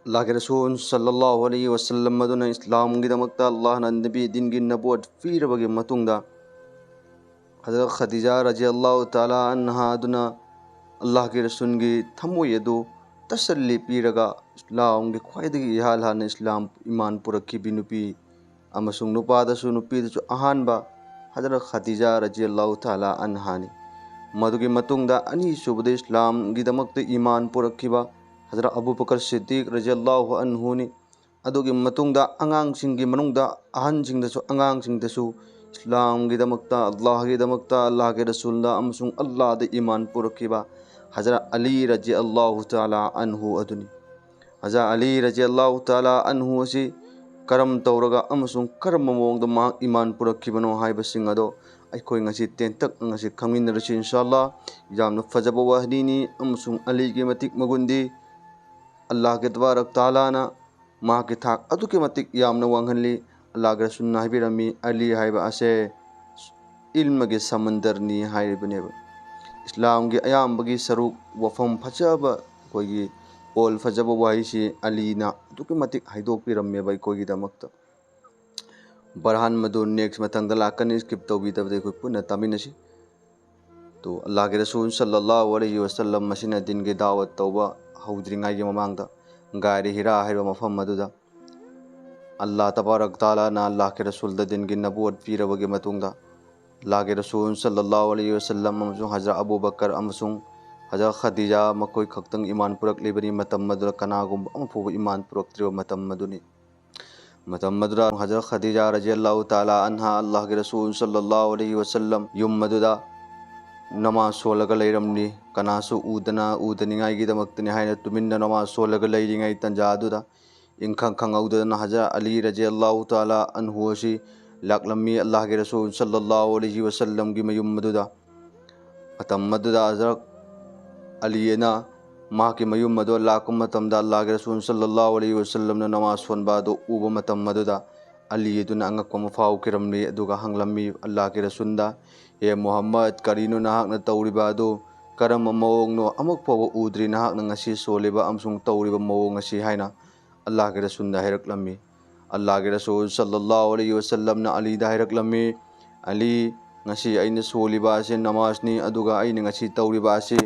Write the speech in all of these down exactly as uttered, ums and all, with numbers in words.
ꯑꯜꯂꯥꯍꯒꯤ ꯔꯁꯨꯜ ꯁꯜꯂꯜꯂꯥꯍꯨ ꯑꯂꯩꯍꯤ ꯋꯁꯜꯂꯝ ꯑꯗꯨꯅ ꯏꯁꯂꯥꯝꯒꯤꯗꯃꯛꯇ ꯑꯜꯂꯥꯍꯅ ꯅꯕꯤ ꯗꯤꯟꯒꯤ ꯅꯕꯨꯋꯠ ꯄꯤꯔꯕꯒꯤ ꯃꯇꯨꯡꯗ, ꯍꯖꯔꯠ ꯈꯗꯤꯖꯥ ꯔꯖꯤꯌꯜꯂꯥꯍꯨ ꯇꯥꯂꯥ ꯑꯟꯍꯥ ꯑꯗꯨꯅ ꯑꯜꯂꯥꯍꯒꯤ ꯔꯁꯨꯜꯒꯤ ꯊꯃꯣꯏ ꯑꯗꯨ ꯇꯁꯜꯂꯤ ꯄꯤꯔꯒ, ꯏꯁꯂꯥꯝꯒꯤ ꯈ꯭ꯋꯥꯏꯗꯒꯤ ꯏꯍꯥꯟ ꯍꯥꯟꯅ ꯏꯁꯂꯥꯝ ꯏꯃꯥꯟ ꯄꯨꯔꯛꯈꯤꯕꯤ ꯅꯨꯄꯤ ꯑꯃꯁꯨꯡ ꯅꯨꯄꯥꯗꯁꯨ ꯅꯨꯄꯤꯗꯁꯨ ꯑꯍꯥꯟꯕ ꯍꯖꯔꯠ ꯈꯗꯤꯖꯥ ꯔꯖꯤꯌꯜꯂꯥꯍꯨ ꯇꯥꯂꯥ ꯑꯟꯍꯥꯅꯤ꯫ ꯃꯗꯨꯒꯤ ꯃꯇꯨꯡꯗ ꯑꯅꯤꯁꯨꯕꯗ ꯏꯁꯂꯥꯝꯒꯤꯗꯃꯛꯇ ꯏꯃꯥꯟ ꯄꯨꯔꯛꯈꯤꯕ ꯍꯖꯔꯠ ꯑꯕꯨ ꯕꯀꯔ ꯁꯤꯗꯤꯛ ꯔꯖꯤꯌꯜꯂꯥꯍꯨ ꯑꯟꯍꯨꯅꯤ꯫ ꯑꯗꯨꯒꯤ ꯃꯇꯨꯡꯗ ꯑꯉꯥꯡꯁꯤꯡꯒꯤ ꯃꯅꯨꯡꯗ ꯑꯍꯟꯁꯤꯡꯗꯁꯨ, ꯑꯉꯥꯡꯁꯤꯡꯗꯁꯨ ꯏꯁꯂꯥꯝꯒꯤꯗꯃꯛꯇ, ꯑꯜꯂꯥꯍꯒꯤꯗꯃꯛꯇ, ꯑꯜꯂꯥꯍꯒꯤ ꯔꯁꯨꯜꯗ ꯑꯃꯁꯨꯡ ꯑꯜꯂꯥꯍꯗ ꯏꯃꯥꯟ ꯄꯨꯔꯛꯈꯤꯕ ꯍꯖꯔꯠ ꯑꯂꯤ ꯔꯖꯤꯌꯜꯂꯥꯍꯨ ꯇꯥꯂꯥ ꯑꯟꯍꯨ ꯑꯗꯨꯅꯤ꯫ ꯍꯖꯔꯠ ꯑꯂꯤ ꯔꯖꯤꯌꯜꯂꯥꯍꯨ ꯇꯥꯂꯥ ꯑꯟꯍꯨ ꯑꯁꯤ ꯀꯔꯝ ꯇꯧꯔꯒ ꯑꯃꯁꯨꯡ ꯀꯔꯝꯕ ꯃꯑꯣꯡꯗ ꯃꯍꯥꯛ ꯏꯃꯥꯟ ꯄꯨꯔꯛꯈꯤꯕꯅꯣ ꯍꯥꯏꯕꯁꯤꯡ ꯑꯗꯣ ꯑꯩꯈꯣꯏ ꯉꯁꯤ ꯇꯦꯟꯇꯛꯅ ꯉꯁꯤ ꯈꯪꯃꯤꯟꯅꯔꯁꯤ, ꯏꯟꯁꯥ ꯑꯜꯂꯥꯍ꯫ ꯌꯥꯝꯅ ꯐꯖꯕ ꯋꯥꯍꯅꯤꯅꯤ ꯑꯃꯁꯨꯡ ꯑꯂꯤꯒꯤ ꯃꯇꯤꯛ ꯃꯒꯨꯟꯗꯤ ꯑꯜꯂꯥꯍꯒꯤ ꯇꯕꯥꯔꯛ ꯇꯥꯂꯥꯅ ꯃꯍꯥꯛꯀꯤ ꯊꯥꯛ ꯑꯗꯨꯛꯀꯤ ꯃꯇꯤꯛ ꯌꯥꯝꯅ ꯋꯥꯡꯍꯜꯂꯤ꯫ ꯑꯜꯂꯥꯍꯒꯤ ꯔꯁꯨꯜꯅ ꯍꯥꯏꯕꯤꯔꯝꯃꯤ, ꯑꯂꯤ ꯍꯥꯏꯕ ꯑꯁꯦ ꯏꯜꯃꯒꯤ ꯁꯃꯟꯗꯔꯅꯤ ꯍꯥꯏꯔꯤꯕꯅꯦꯕ꯫ ꯏꯁꯂꯥꯝꯒꯤ ꯑꯌꯥꯝꯕꯒꯤ ꯁꯔꯨꯛ, ꯋꯥꯐꯝ ꯐꯖꯕ, ꯑꯩꯈꯣꯏꯒꯤ ꯄꯣꯜ ꯐꯖꯕ ꯋꯥꯍꯩꯁꯤ ꯑꯂꯤꯅ ꯑꯗꯨꯛꯀꯤ ꯃꯇꯤꯛ ꯍꯥꯏꯗꯣꯛꯄꯤꯔꯝꯃꯦꯕ ꯑꯩꯈꯣꯏꯒꯤꯗꯃꯛꯇ꯫ ꯕꯔꯍꯥꯟ ꯃꯗꯨ next ꯃꯊꯪꯗ ꯂꯥꯛꯀꯅꯤ, skip ꯇꯧꯕꯤꯗꯕꯗ ꯑꯩꯈꯣꯏ ꯄꯨꯟꯅ ꯇꯥꯃꯤꯟꯅꯁꯤ꯫ ꯇꯣ, ꯑꯜꯂꯥꯍꯒꯤ ꯔꯁꯨꯜ ꯁꯜꯂꯜꯂꯥꯍꯨ ꯑꯂꯩꯍꯤ ꯋꯁꯜꯂꯝ ꯑꯁꯤꯅ ꯗꯤꯟꯒꯤ ꯗꯥꯋꯠ ꯇꯧꯕ ꯍꯧꯗ꯭ꯔꯤꯉꯩꯒꯤ ꯃꯃꯥꯡꯗ ꯒꯥꯏꯔꯤ ꯍꯤꯔꯥ ꯍꯥꯏꯕ ꯃꯐꯝ ꯑꯗꯨꯗ ꯑꯜꯂꯥꯍ ꯇꯕꯥꯔꯛ ꯇꯥꯂꯥꯅ ꯑꯜꯂꯥꯍꯒꯤ ꯔꯁꯨꯜꯗ ꯗꯤꯟꯒꯤ ꯅꯕꯨꯋꯠ ꯄꯤꯔꯕꯒꯤ ꯃꯇꯨꯡꯗ, ꯑꯜꯂꯥꯍꯒꯤ ꯔꯁꯨꯜ ꯁꯜꯂꯜꯂꯥꯍꯨ ꯑꯂꯩꯍꯤ ꯋꯁꯜꯂꯝ ꯑꯃꯁꯨꯡ ꯍꯖꯔꯠ ꯑꯕꯨ ꯕꯀꯔ ꯑꯃꯁꯨꯡ ꯍꯖꯔꯠ ꯈꯗꯤꯖꯥ ꯃꯈꯣꯏ ꯈꯛꯇꯪ ꯏꯃꯥꯟ ꯄꯨꯔꯛꯂꯤꯕꯅꯤ꯫ ꯃꯇꯝ ꯑꯗꯨꯗ ꯀꯅꯥꯒꯨꯝꯕ ꯑꯃ ꯐꯥꯎꯕ ꯏꯃꯥꯟ ꯄꯨꯔꯛꯇ꯭ꯔꯤꯕ ꯃꯇꯝ ꯑꯗꯨꯅꯤ꯫ ꯃꯇꯝ ꯑꯗꯨꯗ ꯍꯖꯔꯠ ꯈꯗꯤꯖꯥ ꯔꯖꯤꯌꯜꯂꯥꯍꯨ ꯇꯥꯂꯥ ꯑꯟꯍꯥ ꯑꯜꯂꯥꯍꯒꯤ ꯔꯁꯨꯜ ꯁꯜꯂꯜꯂꯥꯍꯨ ꯑꯂꯩꯍꯤ ꯋꯁꯜꯂꯝ ꯌꯨꯝ ꯑꯗꯨꯗ ꯅꯃꯥꯖ ꯁꯣꯜꯂꯒ ꯂꯩꯔꯝꯂꯤ꯫ ꯀꯅꯥꯁꯨ ꯎꯗꯅ, ꯎꯗꯅꯤꯡꯉꯥꯏꯒꯤꯗꯃꯛꯇꯅꯤ ꯍꯥꯏꯅ ꯇꯨꯃꯤꯟꯅ ꯅꯃꯥꯖ ꯁꯣꯜꯂꯒ ꯂꯩꯔꯤꯉꯩ ꯇꯟꯖꯥ ꯑꯗꯨꯗ ꯏꯪꯈꯪ ꯈꯪꯍꯧꯗꯗꯅ ꯍꯖꯔꯠ ꯑꯂꯤ ꯔꯖꯤꯌꯜꯂꯥꯍꯨ ꯇꯥꯂꯥ ꯑꯟꯍꯨ ꯑꯁꯤ ꯂꯥꯛꯂꯝꯃꯤ ꯑꯜꯂꯥꯍꯒꯤ ꯔꯁꯨꯜ ꯁꯜꯂꯜꯂꯥꯍꯨ ꯑꯂꯩꯍꯤ ꯋꯁꯜꯂꯝꯒꯤ ꯃꯌꯨꯝ ꯑꯗꯨꯗ꯫ ꯃꯇꯝ ꯑꯗꯨꯗ ꯍꯖꯔꯠ ꯑꯂꯤ ꯑꯅ ꯃꯍꯥꯛꯀꯤ ꯃꯌꯨꯝ ꯑꯗꯨ ꯂꯥꯛꯄ ꯃꯇꯝꯗ ꯑꯜꯂꯥꯍꯒꯤ ꯔꯁꯨꯜ ꯁꯜꯂꯜꯂꯥꯍꯨ ꯑꯂꯩꯍꯤ ꯋꯁꯜꯂꯝꯅ ꯅꯃꯥꯖ ꯁꯣꯟꯕ ꯑꯗꯨ ꯎꯕ ꯃꯇꯝ ꯑꯗꯨꯗ ꯑꯂꯤ ꯑꯗꯨꯅ ꯑꯉꯛꯄ ꯑꯃ ꯐꯥꯎꯈꯤꯔꯝꯃꯤ꯫ ꯑꯗꯨꯒ ꯍꯪꯂꯝꯃꯤ ꯑꯜꯂꯥꯍꯒꯤ ꯔꯁꯨꯜꯗ, "ꯍꯦ ꯃꯨꯍꯝꯃꯗ, ꯀꯔꯤꯅꯣ ꯅꯍꯥꯛꯅ ꯇꯧꯔꯤꯕ ꯑꯗꯨ? ꯀꯔꯝꯕ ꯃꯑꯣꯡꯅꯣ ꯑꯃꯨꯛ ꯐꯥꯎꯕ ꯎꯗ꯭ꯔꯤ ꯅꯍꯥꯛꯅ ꯉꯁꯤ ꯁꯣꯜꯂꯤꯕ ꯑꯃꯁꯨꯡ ꯇꯧꯔꯤꯕ ꯃꯑꯣꯡ ꯑꯁꯤ" ꯍꯥꯏꯅ ꯑꯜꯂꯥꯍꯒꯤ ꯔꯁꯨꯜꯅ ꯍꯥꯏꯔꯛꯂꯝꯃꯤ꯫ ꯑꯜꯂꯥꯍꯒꯤ ꯔꯁꯨꯜ ꯁꯜꯂꯜꯂꯥꯍꯨ ꯑꯂꯩꯍꯤ ꯋꯁꯜꯂꯝꯅ ꯑꯂꯤꯗ ꯍꯥꯏꯔꯛꯂꯝꯃꯤ, "ꯑꯂꯤ, ꯉꯁꯤ ꯑꯩꯅ ꯁꯣꯜꯂꯤꯕ ꯑꯁꯤ ꯅꯃꯥꯖꯅꯤ, ꯑꯗꯨꯒ ꯑꯩꯅ ꯉꯁꯤ ꯇꯧꯔꯤꯕ ꯑꯁꯤ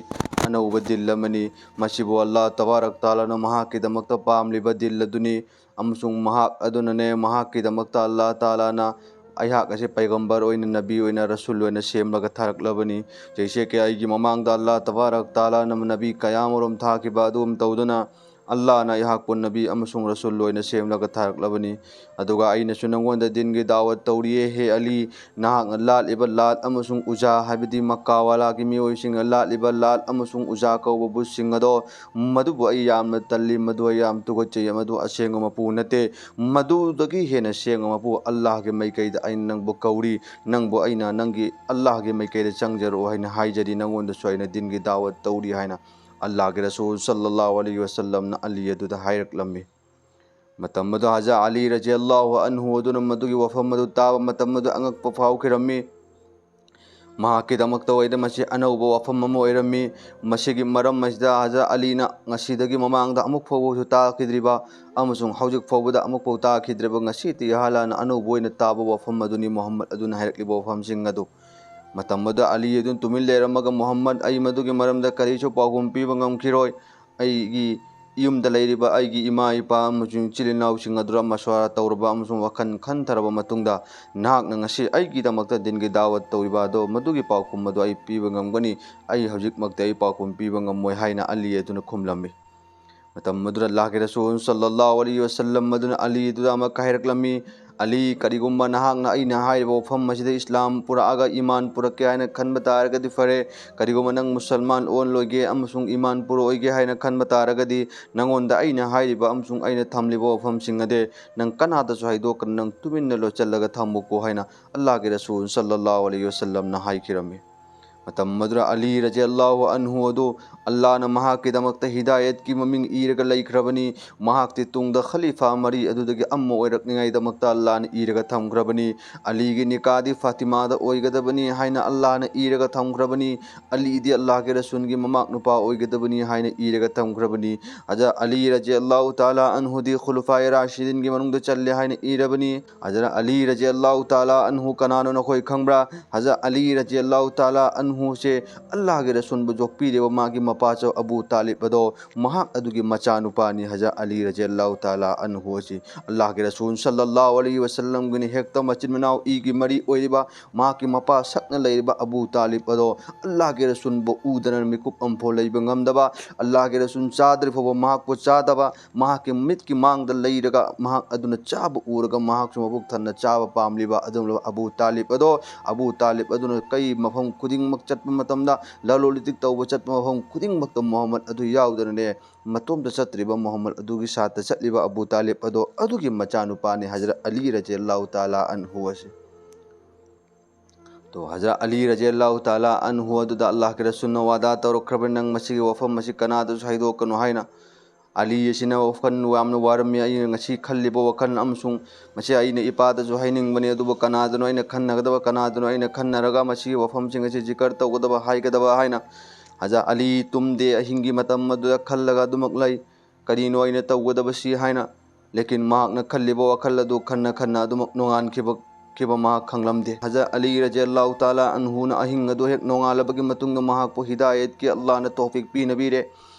ꯑꯅꯧꯕ ꯗꯤꯜ ꯑꯃꯅꯤ꯫ ꯃꯁꯤꯕꯨ ꯑꯜꯂꯥꯍ ꯇꯕꯥꯔꯛ ꯇꯥꯂꯥꯅ ꯃꯍꯥꯛꯀꯤꯗꯃꯛꯇ ꯄꯥꯝꯂꯤꯕ ꯗꯤꯜ ꯑꯗꯨꯅꯤ, ꯑꯃꯁꯨꯡ ꯃꯍꯥꯛ ꯑꯗꯨꯅꯅꯦ, ꯃꯍꯥꯛꯀꯤꯗꯃꯛꯇ ꯑꯜꯂꯥꯍ ꯇꯥꯂꯥꯅ ꯑꯩꯍꯥꯛ ꯑꯁꯤ ꯄꯩꯒꯝꯕꯔ ꯑꯣꯏꯅ, ꯅꯕꯤ ꯑꯣꯏꯅ, ꯔꯁꯨꯜ ꯑꯣꯏꯅ ꯁꯦꯝꯂꯒ ꯊꯥꯔꯛꯂꯕꯅꯤ꯫ ꯖꯩꯁꯦ ꯀꯤ ꯑꯩꯒꯤ ꯃꯃꯥꯡꯗ ꯑꯜꯂꯥꯍ ꯇꯕꯥꯔꯛ ꯇꯥꯂꯥꯅ ꯅꯕꯤ ꯀꯌꯥꯃꯔꯨꯝ ꯊꯥꯈꯤꯕ ꯑꯗꯨꯒꯨꯝ ꯇꯧꯗꯨꯅ, ꯑꯜꯂꯥꯍꯅ ꯑꯩꯍꯥꯛꯄꯨ ꯅꯕꯤ ꯑꯃꯁꯨꯡ ꯔꯁꯨꯜ ꯑꯣꯏꯅ ꯁꯦꯝꯂꯒ ꯊꯥꯔꯛꯂꯕꯅꯤ꯫ ꯑꯗꯨꯒ ꯑꯩꯅꯁꯨ ꯅꯪꯉꯣꯟꯗ ꯗꯤꯟꯒꯤ ꯗꯥꯋꯠ ꯇꯧꯔꯤꯌꯦ, ꯍꯦ ꯑꯂꯤ, ꯅꯍꯥꯛꯅ ꯂꯥꯠꯂꯤꯕ ꯂꯥꯠ ꯑꯃꯁꯨꯡ ꯎꯖꯥ, ꯍꯥꯏꯕꯗꯤ ꯃꯛꯀꯥ ꯋꯥꯂꯥꯒꯤ ꯃꯤꯑꯣꯏꯁꯤꯡꯅ ꯂꯥꯠꯂꯤꯕ ꯂꯥꯠ ꯑꯃꯁꯨꯡ ꯎꯖꯥ ꯀꯧꯕ ꯕꯨꯠꯁꯤꯡ ꯑꯗꯣ, ꯃꯗꯨꯕꯨ ꯑꯩ ꯌꯥꯝꯅ ꯇꯜꯂꯤ, ꯃꯗꯨ ꯑꯩ ꯌꯥꯝ ꯇꯨꯀꯠꯆꯩ, ꯃꯗꯨ ꯑꯁꯦꯡꯕ ꯃꯄꯨ ꯅꯠꯇꯦ꯫ ꯃꯗꯨꯗꯒꯤ ꯍꯦꯟꯅ ꯁꯦꯡꯕ ꯃꯄꯨ ꯑꯜꯂꯥꯍꯒꯤ ꯃꯥꯏꯀꯩꯗ ꯑꯩꯅ ꯅꯪꯕꯨ ꯀꯧꯔꯤ, ꯅꯪꯕꯨ ꯑꯩꯅ ꯅꯪꯒꯤ ꯑꯜꯂꯥꯍꯒꯤ ꯃꯥꯏꯀꯩꯗ ꯆꯪꯖꯔꯛꯑꯣ ꯍꯥꯏꯅ ꯍꯥꯏꯖꯔꯤ, ꯅꯪꯉꯣꯟꯗꯁꯨ ꯑꯩꯅ ꯗꯤꯟꯒꯤ ꯗꯥꯋꯠ ꯇꯧꯔꯤ" ꯍꯥꯏꯅ ꯑꯜꯂꯥꯍꯒꯤ ꯔꯁꯨꯜ ꯁꯜꯂꯜꯂꯥꯍꯨ ꯑꯂꯩꯍꯤ ꯋꯁꯜꯂꯝꯅ ꯑꯂꯤ ꯑꯗꯨꯗ ꯍꯥꯏꯔꯛꯂꯝꯃꯤ꯫ ꯃꯇꯝ ꯑꯗꯨ ꯍꯖꯔꯠ ꯑꯂꯤ ꯔꯖꯤꯌꯜꯂꯥꯍꯨ ꯑꯟꯍꯨ ꯑꯗꯨꯅ ꯃꯗꯨꯒꯤ ꯋꯥꯐꯝ ꯑꯗꯨ ꯇꯥꯕ ꯃꯇꯝ ꯑꯗꯨ ꯑꯉꯛꯄ ꯐꯥꯎꯈꯤꯔꯝꯃꯤ꯫ ꯃꯍꯥꯛꯀꯤꯗꯃꯛꯇ ꯑꯣꯏꯅ ꯃꯁꯤ ꯑꯅꯧꯕ ꯋꯥꯐꯝ ꯑꯃ ꯑꯣꯏꯔꯝꯃꯤ꯫ ꯃꯁꯤꯒꯤ ꯃꯔꯝ ꯑꯁꯤꯗ ꯍꯖꯔꯠ ꯑꯂꯤꯅ ꯉꯁꯤꯗꯒꯤ ꯃꯃꯥꯡꯗ ꯑꯃꯨꯛ ꯐꯥꯎꯕꯁꯨ ꯇꯥꯈꯤꯗ꯭ꯔꯤꯕ ꯑꯃꯁꯨꯡ ꯍꯧꯖꯤꯛ ꯐꯥꯎꯕꯗ ꯑꯃꯨꯛ ꯐꯥꯎ ꯇꯥꯈꯤꯗ꯭ꯔꯤꯕ, ꯉꯁꯤꯗꯒꯤ ꯍꯥꯟꯅ ꯑꯅꯧꯕ ꯑꯣꯏꯅ ꯇꯥꯕ ꯋꯥꯐꯝ ꯑꯗꯨꯅꯤ ꯃꯨꯍꯝꯃꯗ ꯑꯗꯨꯅ ꯍꯥꯏꯔꯛꯂꯤꯕ ꯋꯥꯐꯝꯁꯤꯡ ꯑꯗꯨ꯫ ꯃꯇꯝ ꯑꯗꯨꯗ ꯑꯂꯤ ꯑꯗꯨꯅ ꯇꯨꯃꯤꯟ ꯂꯩꯔꯝꯃꯒ, "ꯃꯨꯍꯝꯃꯗ, ꯑꯩ ꯃꯗꯨꯒꯤ ꯃꯔꯝꯗ ꯀꯔꯤꯁꯨ ꯄꯥꯎꯈꯨꯝ ꯄꯤꯕ ꯉꯝꯈꯤꯔꯣꯏ꯫ ꯑꯩꯒꯤ ꯌꯨꯝꯗ ꯂꯩꯔꯤꯕ ꯑꯩꯒꯤ ꯏꯃꯥ ꯏꯄꯥ ꯑꯃꯁꯨꯡ ꯏꯆꯤꯜ ꯏꯅꯥꯎꯁꯤꯡ ꯑꯗꯨꯗ ꯃꯁꯋꯥꯔꯥ ꯇꯧꯔꯕ ꯑꯃꯁꯨꯡ ꯋꯥꯈꯜ ꯈꯟꯊꯔꯕ ꯃꯇꯨꯡꯗ, ꯅꯍꯥꯛꯅ ꯉꯁꯤ ꯑꯩꯒꯤꯗꯃꯛꯇ ꯗꯤꯟꯒꯤ ꯗꯥꯋꯠ ꯇꯧꯔꯤꯕ ꯑꯗꯣ, ꯃꯗꯨꯒꯤ ꯄꯥꯎꯈꯨꯝ ꯑꯗꯨ ꯑꯩ ꯄꯤꯕ ꯉꯝꯒꯅꯤ꯫ ꯑꯩ ꯍꯧꯖꯤꯛꯃꯛꯇꯤ ꯑꯩ ꯄꯥꯎꯈꯨꯝ ꯄꯤꯕ ꯉꯝꯃꯣꯏ" ꯍꯥꯏꯅ ꯑꯂꯤ ꯑꯗꯨꯅ ꯈꯨꯝꯂꯝꯃꯤ꯫ ꯃꯇꯝ ꯑꯗꯨꯗ ꯑꯜꯂꯥꯍꯒꯤ ꯔꯁꯨꯜ ꯁꯜꯂꯜꯂꯥꯍꯨ ꯑꯂꯩꯍꯤ ꯋꯁꯜꯂꯝ ꯑꯗꯨꯅ ꯑꯂꯤ ꯑꯗꯨꯗ ꯑꯃꯨꯛꯀ ꯍꯥꯏꯔꯛꯂꯝꯃꯤ, "ꯑꯂꯤ, ꯀꯔꯤꯒꯨꯝꯕ ꯅꯍꯥꯛꯅ ꯑꯩꯅ ꯍꯥꯏꯔꯤꯕ ꯋꯥꯐꯝ ꯑꯁꯤꯗ ꯏꯁꯂꯥꯝ ꯄꯨꯔꯛꯑꯒ ꯏꯃꯥꯟ ꯄꯨꯔꯛꯀꯦ ꯍꯥꯏꯅ ꯈꯟꯕ ꯇꯥꯔꯒꯗꯤ ꯐꯔꯦ꯫ ꯀꯔꯤꯒꯨꯝꯕ ꯅꯪ ꯃꯨꯁꯜꯃꯥꯟ ꯑꯣꯟꯂꯣꯏꯒꯦ ꯑꯃꯁꯨꯡ ꯏꯃꯥꯟ ꯄꯨꯔꯛꯑꯣꯏꯒꯦ ꯍꯥꯏꯅ ꯈꯟꯕ ꯇꯥꯔꯒꯗꯤ, ꯅꯪꯉꯣꯟꯗ ꯑꯩꯅ ꯍꯥꯏꯔꯤꯕ ꯑꯃꯁꯨꯡ ꯑꯩꯅ ꯊꯝꯂꯤꯕ ꯋꯥꯐꯝꯁꯤꯡ ꯑꯗꯤ ꯅꯪ ꯀꯅꯥꯗꯁꯨ ꯍꯥꯏꯗꯣꯛꯀꯅꯨ, ꯅꯪ ꯇꯨꯃꯤꯟꯅ ꯂꯣꯠꯁꯤꯜꯂꯒ ꯊꯝꯃꯨꯀꯣ" ꯍꯥꯏꯅ ꯑꯜꯂꯥꯍꯒꯤ ꯔꯁꯨꯜ ꯁꯜꯂꯜꯂꯥꯍꯨ ꯑꯂꯩꯍꯤ ꯋꯁꯜꯂꯝꯅ ꯍꯥꯏꯈꯤꯔꯝꯃꯤ꯫ ꯃꯇꯝ ꯑꯗꯨꯗ ꯑꯂꯤ ꯔꯖꯤꯌꯜꯂꯥꯍꯨ ꯑꯟꯍꯨ ꯑꯗꯨ ꯑꯜꯂꯥꯍꯅ ꯃꯍꯥꯛꯀꯤꯗꯃꯛꯇ ꯍꯤꯗꯥꯌꯠꯀꯤ ꯃꯃꯤꯡ ꯏꯔꯒ ꯂꯩꯈ꯭ꯔꯕꯅꯤ꯫ ꯃꯍꯥꯛꯇꯤ ꯇꯨꯡꯗ ꯈꯂꯤꯐꯥ ꯃꯔꯤ ꯑꯗꯨꯗꯒꯤ ꯑꯃ ꯑꯣꯏꯔꯛꯅꯤꯉꯥꯏꯗꯃꯛꯇ ꯑꯜꯂꯥꯍꯅ ꯏꯔꯒ ꯊꯝꯈ꯭ꯔꯕꯅꯤ꯫ ꯑꯂꯤꯒꯤ ꯅꯤꯀꯥꯗꯤ ꯐꯥꯇꯤꯃꯥꯗ ꯑꯣꯏꯒꯗꯕꯅꯤ ꯍꯥꯏꯅ ꯑꯜꯂꯥꯍꯅ ꯏꯔꯒ ꯊꯝꯈ꯭ꯔꯕꯅꯤ꯫ ꯑꯂꯤꯗꯤ ꯑꯜꯂꯥꯍꯒꯤ ꯔꯁꯨꯜꯒꯤ ꯃꯃꯥꯛ ꯅꯨꯄꯥ ꯑꯣꯏꯒꯗꯕꯅꯤ ꯍꯥꯏꯅ ꯏꯔꯒ ꯊꯝꯈ꯭ꯔꯕꯅꯤ꯫ ꯍꯖꯔꯠ ꯑꯂꯤ ꯔꯖꯤꯌꯜꯂꯥꯍꯨ ꯇꯥꯂꯥ ꯑꯟꯍꯨꯗꯤ ꯈꯨꯂꯐꯥꯏ ꯔꯥꯁꯤꯗꯤꯟꯒꯤ ꯃꯅꯨꯡꯗ ꯆꯜꯂꯦ ꯍꯥꯏꯅ ꯏꯔꯕꯅꯤ꯫ ꯍꯖꯔꯠ ꯑꯂꯤ ꯔꯖꯤꯌꯜꯂꯥꯍꯨ ꯇꯥꯂꯥ ꯑꯟꯍꯨ ꯀꯅꯥꯅꯣ ꯅꯈꯣꯏ ꯈꯪꯕ꯭ꯔꯥ? ꯍꯖꯔꯠ ꯑꯂꯤ ꯔꯖꯤꯌꯜꯂꯥꯍꯨ ꯇꯥꯂꯥ ꯑꯟꯍꯨꯁꯦ ꯑꯜꯂꯥꯍꯒꯤ ꯔꯁꯨꯜꯕꯨ ꯌꯣꯛꯄꯤꯔꯤꯕ ꯃꯥꯒꯤ ꯃꯄꯥꯆꯧ ꯑꯕꯨ ꯇꯥꯂꯤꯕ ꯑꯗꯣ ꯃꯍꯥꯛ ꯑꯗꯨꯒꯤ ꯃꯆꯥꯅꯨꯄꯥꯅꯤ꯫ ꯍꯖꯔꯠ ꯑꯂꯤ ꯔꯖꯤꯌꯜꯂꯥꯍꯨ ꯇꯥꯂꯥ ꯑꯟꯍꯨ ꯑꯁꯤ ꯑꯜꯂꯥꯍꯒꯤ ꯔꯁꯨꯜ ꯁꯜꯂꯜꯂꯥꯍꯨ ꯑꯂꯩꯍꯤ ꯋꯁꯜꯂꯝꯒꯤꯅ ꯍꯦꯛꯇ ꯃꯆꯤꯟ ꯃꯅꯥꯎ ꯏꯒꯤ ꯃꯔꯤ ꯑꯣꯏꯔꯤꯕ ꯃꯍꯥꯛꯀꯤ ꯃꯄꯥ ꯁꯛꯅ ꯂꯩꯔꯤꯕ ꯑꯕꯨ ꯇꯥꯂꯤꯕ ꯑꯗꯣ ꯑꯜꯂꯥꯍꯒꯤ ꯔꯁꯨꯜꯕꯨ ꯎꯗꯅ ꯃꯤꯀꯨꯞ ꯑꯃꯐꯥꯎ ꯂꯩꯕ ꯉꯝꯗꯕ, ꯑꯜꯂꯥꯍꯒꯤ ꯔꯁꯨꯜ ꯆꯥꯗ꯭ꯔꯤ ꯐꯥꯎꯕ ꯃꯍꯥꯛꯄꯨ ꯆꯥꯗꯕ, ꯃꯍꯥꯛꯀꯤ ꯃꯤꯠꯀꯤ ꯃꯥꯡꯗ ꯂꯩꯔꯒ ꯃꯍꯥꯛ ꯑꯗꯨꯅ ꯆꯥꯕ ꯎꯔꯒ ꯃꯍꯥꯛꯁꯨ ꯃꯕꯨꯛ ꯊꯟꯅ ꯆꯥꯕ ꯄꯥꯝꯂꯤꯕ ꯑꯗꯨꯒꯨꯝꯂꯕ ꯑꯕꯨ ꯇꯥꯂꯤꯕ ꯑꯗꯣ, ꯑꯕꯨ ꯇꯥꯂꯤꯕ ꯑꯗꯨꯅ ꯀꯩ ꯃꯐꯝ ꯈꯨꯗꯤꯡꯃꯛ ꯆꯠꯄ ꯃꯇꯝꯗ, ꯂꯂꯣꯟ ꯏꯇꯤꯛ ꯇꯧꯕ ꯆꯠꯄ ꯃꯐꯝ ꯈꯨꯗꯤꯡꯃꯛꯇ ꯃꯨꯍꯝꯃꯗ ꯑꯗꯨ ꯌꯥꯎꯗꯅꯅꯦ ꯃꯇꯣꯝꯇ ꯆꯠꯇ꯭ꯔꯤꯕ ꯃꯨꯍꯝꯃꯗ ꯑꯗꯨꯒꯤ ꯁꯥꯠꯇ ꯆꯠꯂꯤꯕ ꯑꯕꯨ ꯇꯥꯂꯤꯕ ꯑꯗꯣ ꯑꯗꯨꯒꯤ ꯃꯆꯥꯅꯨꯄꯥꯅꯤ ꯍꯖꯔꯠ ꯑꯂꯤ ꯔꯖꯤꯌꯜꯂꯥꯍꯨ ꯇꯥꯂꯥ ꯑꯟꯍꯨ ꯑꯁꯤ꯫ ꯇꯣ ꯍꯖꯔꯠ ꯑꯂꯤ ꯔꯖꯤꯌꯜꯂꯥꯍꯨ ꯇꯥꯂꯥ ꯑꯟꯍꯨ ꯑꯗꯨꯗ ꯑꯜꯂꯥꯍꯒꯤ ꯔꯁꯨꯜꯅ ꯋꯥꯗꯥ ꯇꯧꯔꯛꯈ꯭ꯔꯕꯅꯤ, "ꯅꯪ ꯃꯁꯤꯒꯤ ꯋꯥꯐꯝ ꯑꯁꯤ ꯀꯅꯥꯗꯁꯨ ꯍꯥꯏꯗꯣꯛꯀꯅꯨ" ꯍꯥꯏꯅ꯫ ꯑꯂꯤ ꯑꯁꯤꯅ ꯋꯥꯈꯜ ꯌꯥꯝꯅ ꯋꯥꯔꯝꯃꯤ꯫ "ꯑꯩꯅ ꯉꯁꯤ ꯈꯜꯂꯤꯕ ꯋꯥꯈꯜ ꯑꯃꯁꯨꯡ ꯃꯁꯤ ꯑꯩꯅ ꯏꯄꯥꯗꯁꯨ ꯍꯥꯏꯅꯤꯡꯕꯅꯤ, ꯑꯗꯨꯕꯨ ꯀꯅꯥꯗꯅꯣ ꯑꯩꯅ ꯈꯟꯅꯒꯗꯕ, ꯀꯅꯥꯗꯅꯣ ꯑꯩꯅ ꯈꯟꯅꯔꯒ ꯃꯁꯤꯒꯤ ꯋꯥꯐꯝꯁꯤꯡ ꯑꯁꯤ ꯖꯤꯀꯔ ꯇꯧꯒꯗꯕ, ꯍꯥꯏꯒꯗꯕ" ꯍꯥꯏꯅ꯫ ꯍꯖꯔꯠ ꯑꯂꯤ ꯇꯨꯝꯗꯦ, ꯑꯍꯤꯡꯒꯤ ꯃꯇꯝ ꯑꯗꯨꯗ ꯈꯜꯂꯒ ꯑꯗꯨꯃꯛ ꯂꯩ꯫ ꯀꯔꯤꯅꯣ ꯑꯩꯅ ꯇꯧꯒꯗꯕꯁꯤ ꯍꯥꯏꯅ꯫ ꯂꯦꯀꯤꯟ ꯃꯍꯥꯛꯅ ꯈꯜꯂꯤꯕ ꯋꯥꯈꯜ ꯑꯗꯨ ꯈꯟꯅ ꯈꯟꯅ ꯑꯗꯨꯃꯛ ꯅꯣꯡꯉꯥꯟꯈꯤꯕ, ꯈꯤꯕ ꯃꯍꯥꯛ ꯈꯪꯂꯝꯗꯦ꯫ ꯍꯖꯔꯠ ꯑꯂꯤ ꯔꯖꯤꯌꯜꯂꯥꯍꯨ ꯇꯥꯂꯥ ꯑꯟꯍꯨꯅ ꯑꯍꯤꯡ ꯑꯗꯨ ꯍꯦꯛ ꯅꯣꯡꯉꯥꯜꯂꯕꯒꯤ ꯃꯇꯨꯡꯗ ꯃꯍꯥꯛꯄꯨ ꯍꯤꯗꯥꯌꯠꯀꯤ ꯑꯜꯂꯥꯍꯅ ꯇꯧꯐꯤꯛ ꯄꯤꯅꯕꯤꯔꯦ꯫